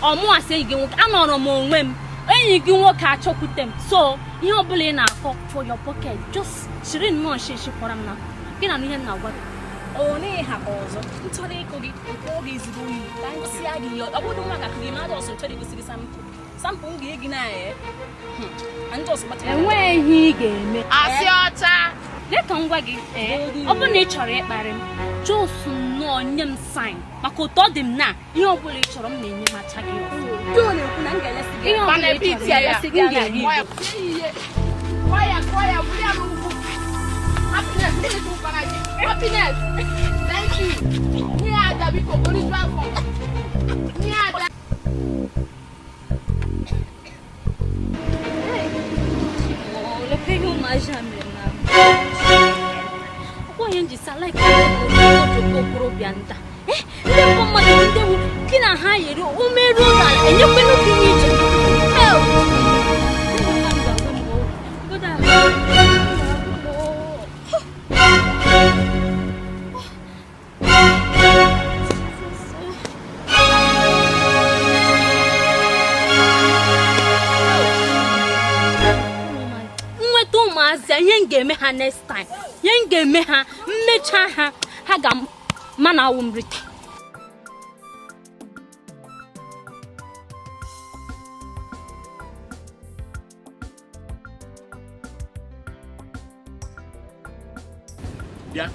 ọ mụ asị enyi gị nwoke anọrọ m onwe m enyi gị nwoke achọkwute m so ihe ọbụla ị na-akọ for your pocket just shiri nnọọ shishi kpọrọ m na gị na ihe m na-agwa gị. Ọ naghị ha ka ọzọ m chọrọ ịkụ gị kụọ gị ezigbo iyi ka m gosi gị ihe ọ bụrụ nwa ga-akụ gị ma adọ ọsọ chọrọ igosi gị sample sample m ga-egi na ya ndị ọsọ kpachara Enweghị ihe ị ga-eme. Asị ọcha. Lee ka m gwa gị, ọ bụrụ na ị chọrọ ịkparị m, just nnọọ nye m sign maka otu ọ dị m na ihe ọ bụla ị chọrọ m na-enye macha gị ihe ọ bụla ị chọrọ elesi gị, m ga-enye gị. Happiness, thank you. Nye ada biko, oriju afọ. Nye ada. Lekwa ihe ụmụazị a mere na ọkwa onye njisa like ojoko okorobịa nta ndị mbụ mmadụ bụ ndị wu gị na ha yiri ume ruo n'ala enyekwenụ gị ihe ije. Nweta ụmụazị a, ihe m ga-eme ha next time, ihe m ga-eme ha mmechaa ha, ha ga-ma na awụ m rite. Bịa,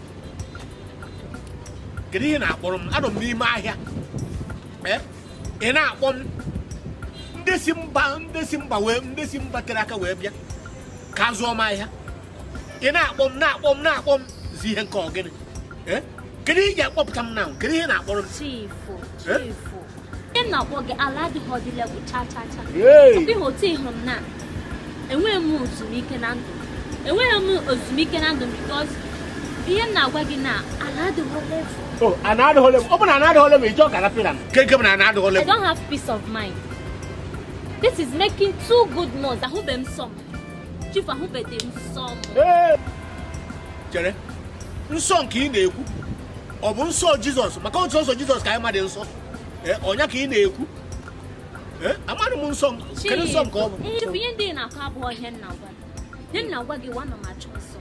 kedu ihe na-akpọrọ m? Anọ m n'ime ahịa. Ị na-akpọ m ndị si mba, ndị si mba wee, ndị si mba tere aka wee bịa ka zụọ m ahịa. Ị na-akpọ m, na-akpọ m, na-akpọ m zi ihe nke ọgịnị? Kedu ihe ị ga-akpọpụta m na? Kedu ihe na-akpọrọ m? Chifu, chifu, ihe m na-akpọ gị ala adịghị ọdịla bụ cha cha cha. Ọ bụghị otu ị hụrụ m na enweghị m ezumike na ndụ, enweghị m ezumike na ndụ because ihe m na-agwa gị na ala adịghị level. Oh, ana adịghị level. Ọ bụ na ana adịghị level, ị chọọ ka rapịra m. Nke nke bụ na ana adịghị level. I don't have peace of mind. This is making 2 good months. Ahụbeghị m sọ m. Chief, ahụbeghị m sọ m. Chere, nsọ nke ị na-ekwu ọ bụ nsọ Jizọs? Maka otu nsọ Jizọs ka anyị ma dị nsọ. Ọnya ka ị na-ekwu? Amaghị m nsọ m. Kedu nsọ nke ọ bụ? Chief, ihe ndị ị na-akọ abụghị ihe m na-agwa gị. Ihe m na-agwa gị, ana m achọ nsọ.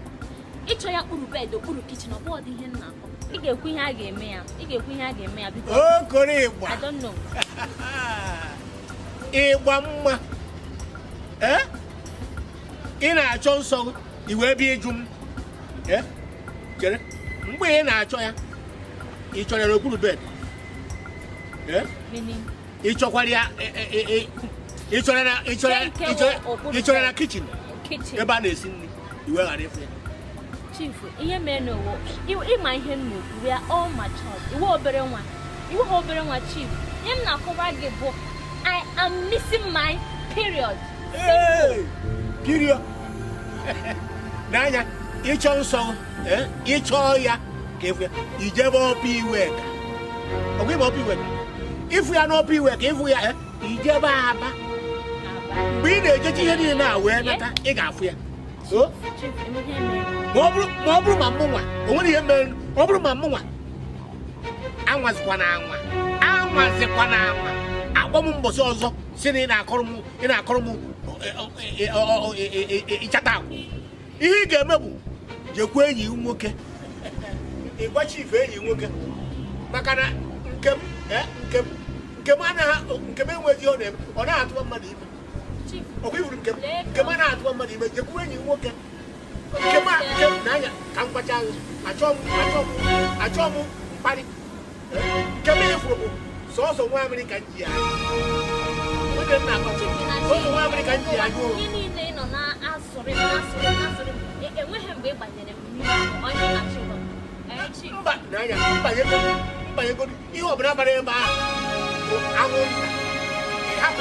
Ịchọ ya kpụrụ bed, okpuru kitchen, ọ bụghị ihe m na-akọ. Ị ga-ekwu ihe a ga-eme ya. Ị ga-ekwu ihe a ga-eme ya biko. Okoro ịgba. I don't know. Ịgba mma. Ị na-achọ nsọ gị, i wee bịa ịjụ m. Chere, mgbe ị na-achọ ya, ị chọrọ ya n'okpuru bed? Ị chọkwara ya, ị chọrọ ya, ị chọrọ ya, ị chọrọ ya na kitchen ebe a na-esi nri, i wee ghara ịfụ ya. Chief, ihe mere n'ụwa, ịma ihe m na-ekwu, we are all matured. Iwe obere nwa, iwe ha obere nwa, Chief. Ihe m na-akọwa gị bụ I am missing my period. Hey, period. N'anya, ịchọ nsọ, ịchọ ya ka ịfụ ya, ijebe ọpụ iwe ka. Ọgwa ịma ọpụ iwe ka. Ịfụ ya n'ọpụ iwe ka ịfụ ya, ijebe Aba. Mgbe ị na-ejechi ihe niile a wee nata, ị ga-afụ ya. Ma ọ bụrụ ma mụ nwa, o nwere ihe mere, ọ bụrụ ma mụ nwa, anwazikwa na anwa, anwazikwa na anwa. Akpọ m mbọsị ọzọ si na ị na-akọrọ m, ị na-akọrọ m ịchata akwụ. Ihe ị ga-eme bụ jekwa enyi nwoke, ịgwa chief enyi nwoke, maka na nke m, nke m, nke m anaghị, nke m enweghị ọ na-eme, ọ na-atụba mmadụ ime. Ọkwa ifuru nke m, nke m anaghị atụba mmadụ ime, jekwa enyi nwoke. Nke m, nke m n'anya ka m gwacha gị, achọ m mkparị. Nke m ifuru bụ sọọsọ nwa mmiri ka m ji anya. Onye nna akọ, sọọsọ nwa mmiri ka m ji anya o. Ihe niile ị nọ na-asụrị m, na-asụrị m, na-asụrị m, enweghị mgbe ị gbanyere m mmiri, onye na-achị ụlọ. Mba, n'anya, mbanyegoro, ihe ọbụla bara ebe ahụ bụ anwụnta. Ịhapụ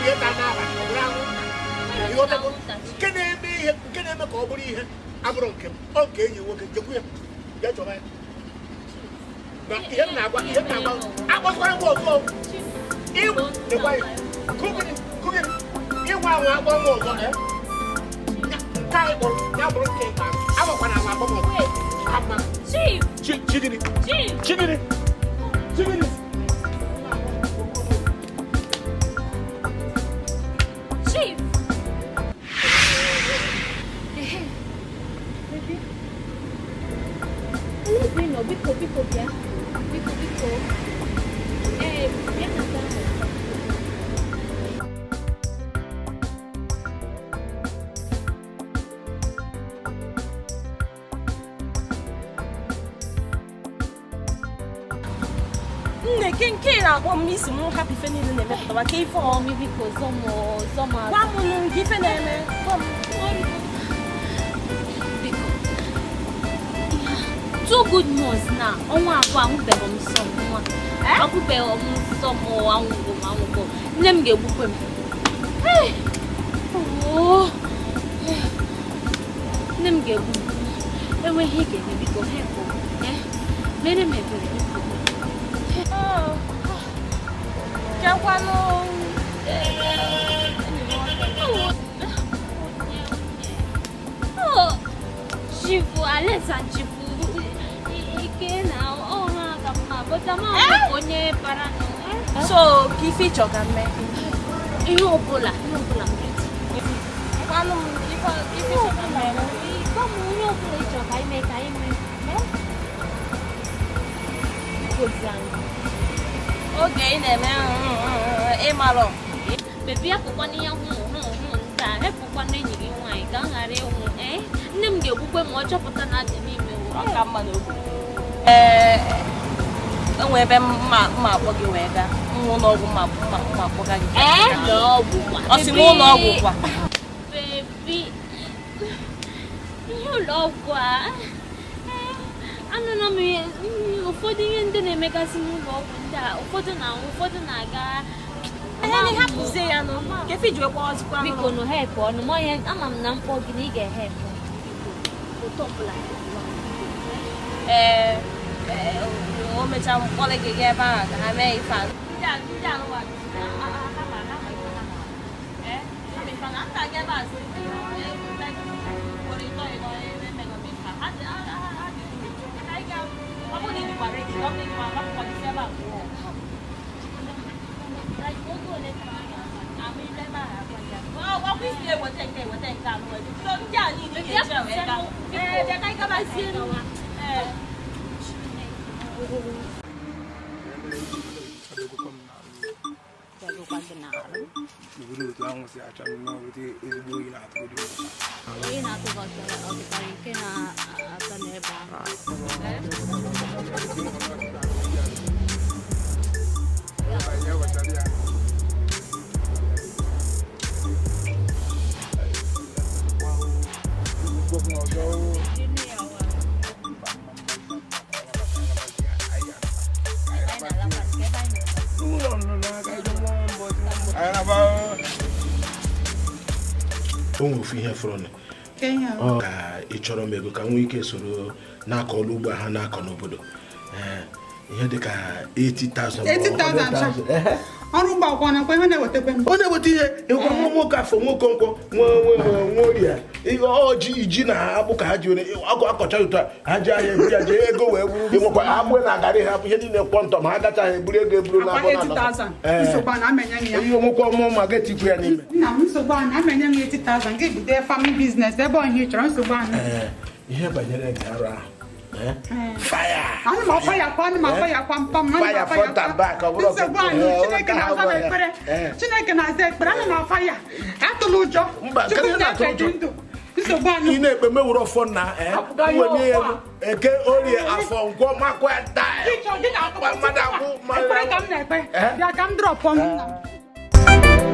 ihe ta n'abalị, ọ bụrụ anwụnta. Ịghọtago? Nke na-eme ihe, nke na-eme ka ọ bụrụ ihe abụrụ nke m, ọ nke enyi nwoke, jekwu ya, jee chọba ya. Na ihe m na-agwa ihe m na-agwa akpọkwara m ọzọ. Ịgwa lekwa ya. Kugiri kugiri. Ịgwa anwa akpọ m ọzọ eh. Nke anyị kpọrọ ya bụrụ nke ikpeazụ. Agwakwana anwa akpọ m ọzọ. Ama. Chief. Chigiri. Chief. Chigiri. Chigiri. Chief. Baby. Ele nọ biko biko bịa. Biko biko. Ee, bịa na nke ahụ. Nne ke nke ị na-akpọ m isi m hapụ ife niile na-emepụtawa ka ife ọ biko zọmụ zọmụ gwa m nụ nke ife na-eme gwa m. Biko. 2 good months na ọnwa abụọ ahụbeghị m nsọ m nwa. Ahụbeghị m nsọ m anwụgo m anwụgo. Nne m ga-egbukwe m. Hey! Oh! Nne m ga-egbu m. Enweghị ihe ị ga-eme biko help m. Eh? Mere m ebere biko. Kekwanụ Oh, Chifu Alex and Chifu Ike na ọha ka mma but ama m onye bara nụ. So ka ife ịchọ ka m mee ihe ọbụla ihe ọbụla m ready. Gwanụ m ife ife ịchọ ka m mee. Gwa m ihe ọbụla ị chọrọ ka anyị mee ka anyị mee. Eh? Biko zi anyị. Oge ị na-eme ịmarọ. Bebi hapụkwana ihe hụ hụ hụ nta hepụkwana enyi gị nwaanyị ka m ghara ịnwụ ee nne m ga-egbukwe ma ọ chọpụta na adị m ime Ọ ka mma na okwu. Ee, enwe ebe mma mma akpọ gị wee gaa. Nwa ụlọ ọgwụ mma mma mma akpọga gị. Ee, ụlọ ọgwụ kwa. Ọ sị m ụlọ ọgwụ kwa. Bebi ihe ụlọ ọgwụ a anụla m ihe ụfọdụ ihe ndị na-emegasị n'ụlọ ọgwụ ndị a ụfọdụ na-anwụ ụfọdụ na-aga. Ihe na hapụzie ya nụ ka efi ji wee kpọọ Biko nụ help ọnụ ma ihe ama m na mkpọ gị na ị ga-ehepụ. Ụtọ ọbụla. Ee, o mechaa mkpọrọ gị gaa ebe ahụ ka ha mee ife a. Ndị a ndị a nụwa ha ma ha ma ife ha ma. Ee, ha ma ife na nta gị ebe a sị ugboro ịtọ ịnọ emego m ife a. Ha dị ha ha dị ka anyị gaa ọ bụrụ na ị dịkwa ready ọ bụrụ na ị dịkwa akwụkwọ ebe a pụọ. Like oge ole ka ha ga-aba? Ama ile ebe ahụ agwa ya. Ọ ọkwa isi eweta nke eweta nke anụ wee. So ndị a niile ị ga-eji wee gaa. Ee, bịa ka anyị gabazie nụ. Ee. Obodo otu anwụ si acha m n'ọrụ ezigbo oyi na-atụgodu m. Onye na-atụ gị ọ dịkwara nke na-ata n'ebe ahụ. O nwere ofu ihe fọrọ ọ ka ị chọrọ m ego ka m nwee ike soro na-akọ ọrụ ugbo ha na-akọ n'obodo. Ihe dị ka 80,000. 80,000 ọrụ ugbo akwụkwọ nakwa ihe na-ewetakwa m. Ọ na-eweta ihe ịhụkwa nwa nwoke afọ nwoke nkwọ nwa nwa orie ọjị iji na akpụ ka ha ji were akọcha ụtọ ha ji ahịa eburu ya jee ego wee buru ịnwekwa akpụ na agarị ha ihe niile kwọ ntọ ma ha gacha ha eburu ego eburu na Akwa 80,000 nsogbu a na-amenye m ya. Ihe nwekwa ọmụ ma ga-etikwu ya n'ime. Nna m nsogbu a na-amenye m 80,000 gị bido family business ebe ọhịa ị chọrọ nsogbu a. Ihe banyere gị arụ ahụ Fire! Ana m afa ya kwa, ana m afa ya kwa mpam, ana m Fire afa ya front and kwa. back, ọ bụrụ Nsogbu anyị, Chineke na-aza m ekpere. Chineke na-aza ekpere, ana m afa ya. Atụla ụjọ. Mba, Chukwu kedu ihe na-atụ na-efe dị ụjọ? ndụ. Nsogbu anyị. Ị na-ekpe mewuru ọfọ na wenye ya elu eke orie afọ nkwọ makwa taa Gị chọọ, gị na-akpọ mmadụ akwụ Ekpere ka m na-ekpe. Bịa ka m drọpụ ọnụ nna m.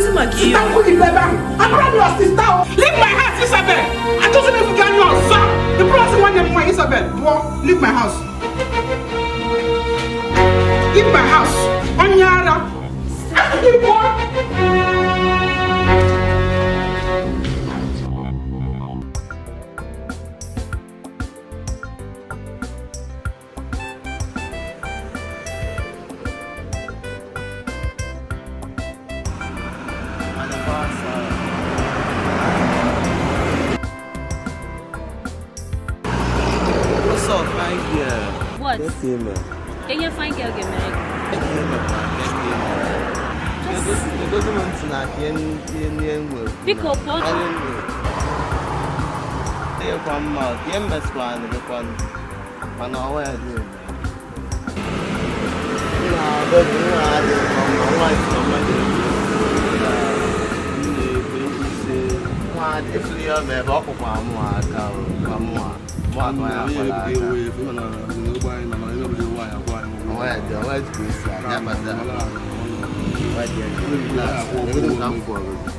Sita nkwụ gị ebe ahụ. Abụrụ m your sister o. Leave my house, Isabel. Achọghị m ịfụ gị anya ọzọ. Ị bụrụ ọsị nwanne m nwaanyị Isabel, pụọ. Leave my house. Leave my house. Onye ara. Asị gị pụọ. What's up, fine girl? What? Get in, man. Can you find girl get married? Egosi m ntị na ihe ihe nwere. Biko, pụọ. Ịkwa mma, ihe mmesịkwa gịkwa mana ọnwa ya dị eme. Nna abọghị nwa adịghị mma, nwa dị mma dị nwa efuru ya ma ebe ọ kwụkwa mụ aka o, kwa mụ a. Mụ aka ya akwara aka. Ọnwa ya dị, ọnwa ya dị ka o si adị, akpata. Ọnwa dị ya dị. Egosi m na m kwụrụ gị.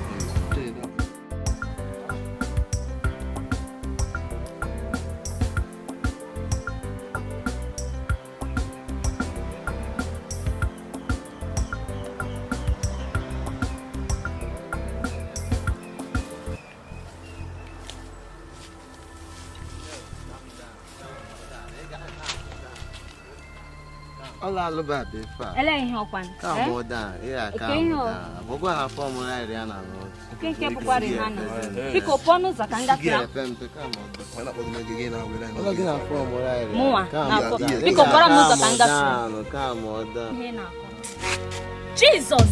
Ọla alụba bụ ife a. Ele ihe ọkwa. Ka mụ daa, ihe a ka Oke ihe mụ ọ- daa. Bụkwa ha fọm Rihanna n'otu. Oke nke bụkwa Rihanna. Biko pụọ n'ụzọ ka m gafere. Ụlọ gị na fọm Rihanna. Mụnwa, na-afọ. Biko, gwara m ụzọ ka m gafere. Ka mụ daa. Ihe na-akọ. Jesus!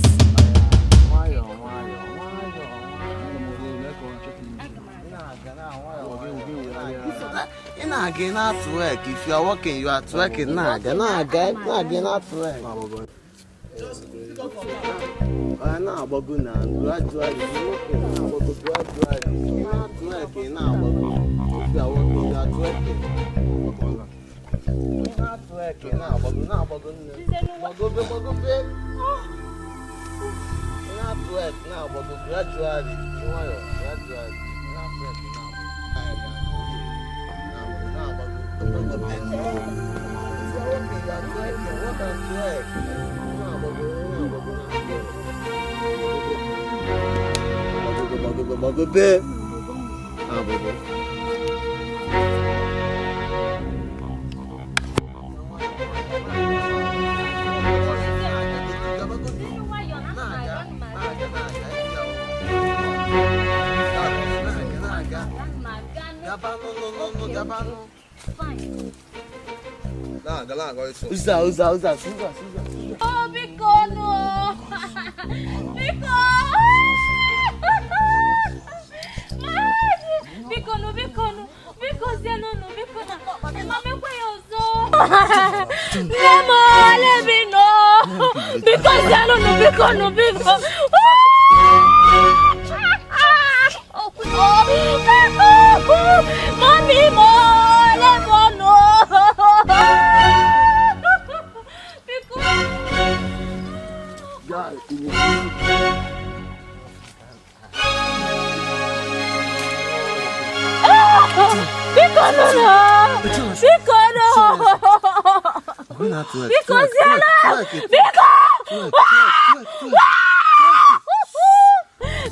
Nwayọọ nwayọọ nwayọọ. Ị na-aga ị na-atwerk. If you are working, you are twerking. Na-aga na-aga na-aga ị na-atwerk. Ọ na-agbago na gradually, nwoke na-agbago gradually. Ị na-atwerk, ị na-agbago. If you are working, you are twerking. Ị na-atwerk, ị na-agbago na-agbago nne. Gbagobe gbagobe. Ị na-atwerk na-agbago gradually. Nwayọọ gradually. Ị na-atwerk na-agbago. Gbagobe. Agbago. Ụzọ ụzọ ụzọ ụzọ ụzọ. Oh, biko nụ. Biko. Biko nụ, biko nụ. Biko zienụ nụ, biko na. Ma mekwa ya ọzọ. Nne m ole bi nọ. Biko zienụ nụ, biko nụ, biko. Mami m ole bi nọ. Biko. Biko nụ nụ. Biko nụ. Biko zienụ. Biko.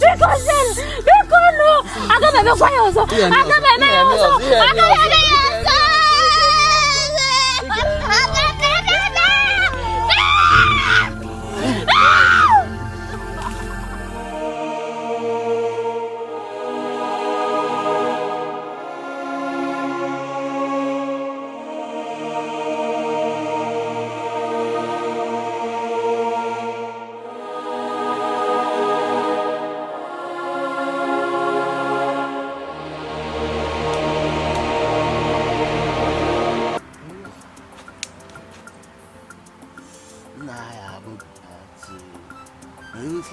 Biko zienụ. Biko nụ. Aga m emekwa ya ọzọ. Aga m eme ya ọzọ. Aga m eme ya ọzọ. Nna ya abụghị otu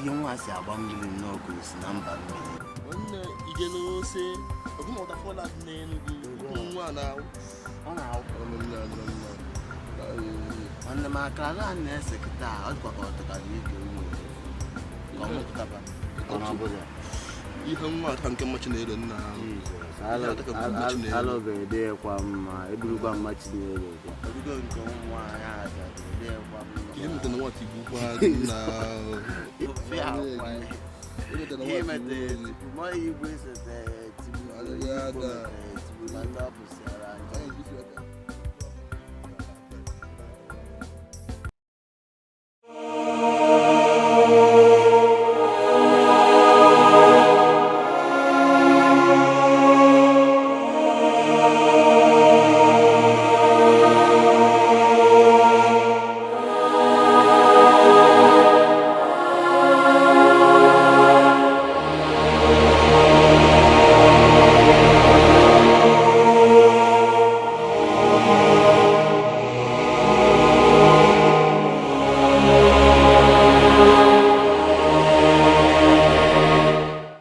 ihe nwa si agba mmiri nnọọ ka o si na mba mmiri. Nwanne ijele ose ọgụmọtafọla dị n'Enugu ụkwụ nwa na Ọ na-awụ. Nwanne m akara a na-ese kịta ọ dịkwa ka ọ tụkara ike ugbo. Ka ọ mụpụtaba. Ọ na-abụrụ ya. Ihe nwa aka nke mmachi na-elo nna Alọbedekwa mma, eburukwa mma Chinelo bịa. Obido nke nwaanyị aja edekwa mma. Ihe metara na nwata igbo kwa nna. Ofe akwa. Ihe metara tigbu, ma igwe sete tigbu, igbo metere tigbu na ndị ọ bụsịara anya.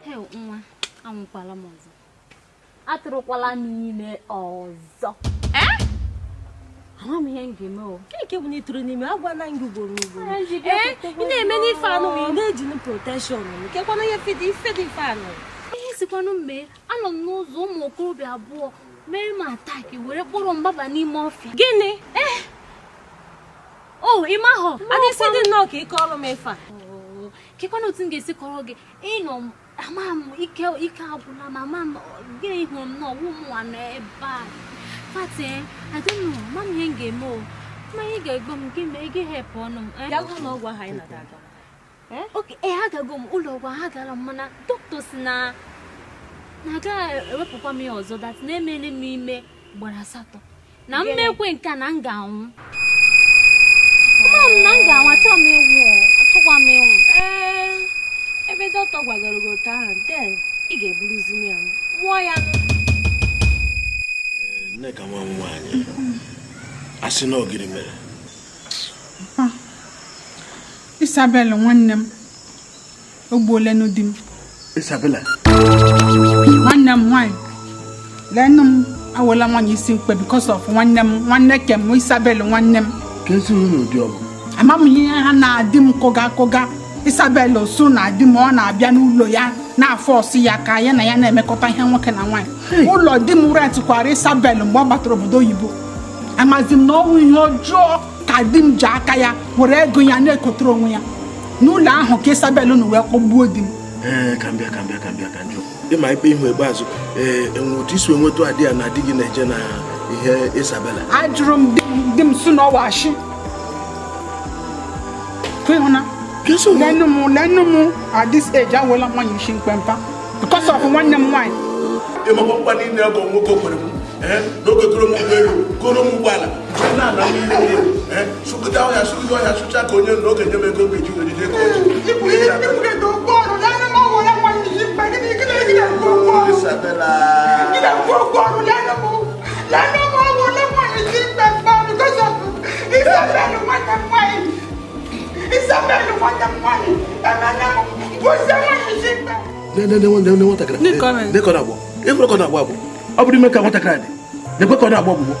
Heo nwa, anwụkwala m ọzọ. Atụrụkwala m ime ọzọ. Ama m ihe m ga-eme o. Gịnị ka bụ na ịtụrụ n'ime agwala m gị ugboro ugboro. Ee, njide Ee, ị na-eme n'ife anụ ma ị na-eji n protection m. Kekwana ihe fidi ife dị ife anụ. Ihe sikwanụ m mee, anọ m n'ụzọ ụmụ okorobịa abụọ mere m attack were kpọrọ m gbaba n'ime ọfịa. Gịnị? Ee. O, ị mahọ? Adị sị dị nnọọ ka ị kọrọ m ife a. Kekwana otu m ga-esi kọrọ gị, ịnọ m ama m ike ike agwụla m, ama m gịnị hụrụ m na ọwụ mụnwa nọ ebe a. Fati, I don't know, ama m ihe m ga-eme o. Ma ihe ga-egbo m gị mee gị hepụ ọnụ m. Bịa ụlọ ọgwụ ahụ anyị na-aga aga. Oke, ee, agago m ụlọ ọgwụ ahụ agara m mana dọkịta si na na agaghị ewepụkwa m ya ọzọ that na emere m ime ugboro 8 na Gịnị? mmekwe nke a na m ga-anwụ. Ama m na m ga-anwụ, achọghị m ịnwụ o, achọkwa m ịnwụ. Ee, ebe dọkịta gwagoro gị otu ahụ, then ị ga-eburuzi ya nwụọ ya. Nneka nwa m nwaanyị, a sị na ogiri mere. Isabel nwanne m, o gbuolenụ di m. Isabella? Nwanne m nwaanyị, leenụ m awụla nwaanyị isi mkpe because of nwanne m, nwanne kem Isabel nwanne m. Ka ezi unu ụdị ọ bụ? Ama m ihe ha na-adị m kụga kụga. Isabel osu na-adị m, ọ na-abịa n'ụlọ ya na-afọ ọsị ya ka ya na ya na-emekọta ihe nwoke na nwaanyị. Ụlọ di m rentkwara Isabel mgbe ọ batara obodo oyibo. Amazi m na ọnwụ ihe ọjọọ ka di m ji aka ya were ego ya na-ekotere onwe ya. N'ụlọ ahụ ka Isabel nọ wee kpọgbuo di m. Ee, ka m bịa ka m bịa ka m bịa ka m jụọ. Ịma ikpe ihu ikpeazụ, ee, enwe otu isi enwetụ adị ya na di gị na-eje na ihe Isabella. Ajụrụ m di m sị na ọ washi. Ịhụna? Leenụ m, leenụ m at this age awụla nwaanyị isi mkpempa because of nwanne m nwaanyị. Ịmakwa nkwa niile ọgọ nwoke kwere m, n'oge goro m ụgbọelu, goro m ụgbọala, jee na ala n'ihu ya, sụgide ọhịa, sụgide ọhịa, sụcha ka onye na oge nye m ego m ga-eji wee jide ka o ji. Isabella. Nwatakịrị ịfụrụ ka ọ na-agbọ agbọ, ọ bụrụ ime ka nwatakịrị dị na-ekwe ka ọ na-agbọ ọgbụgbọ.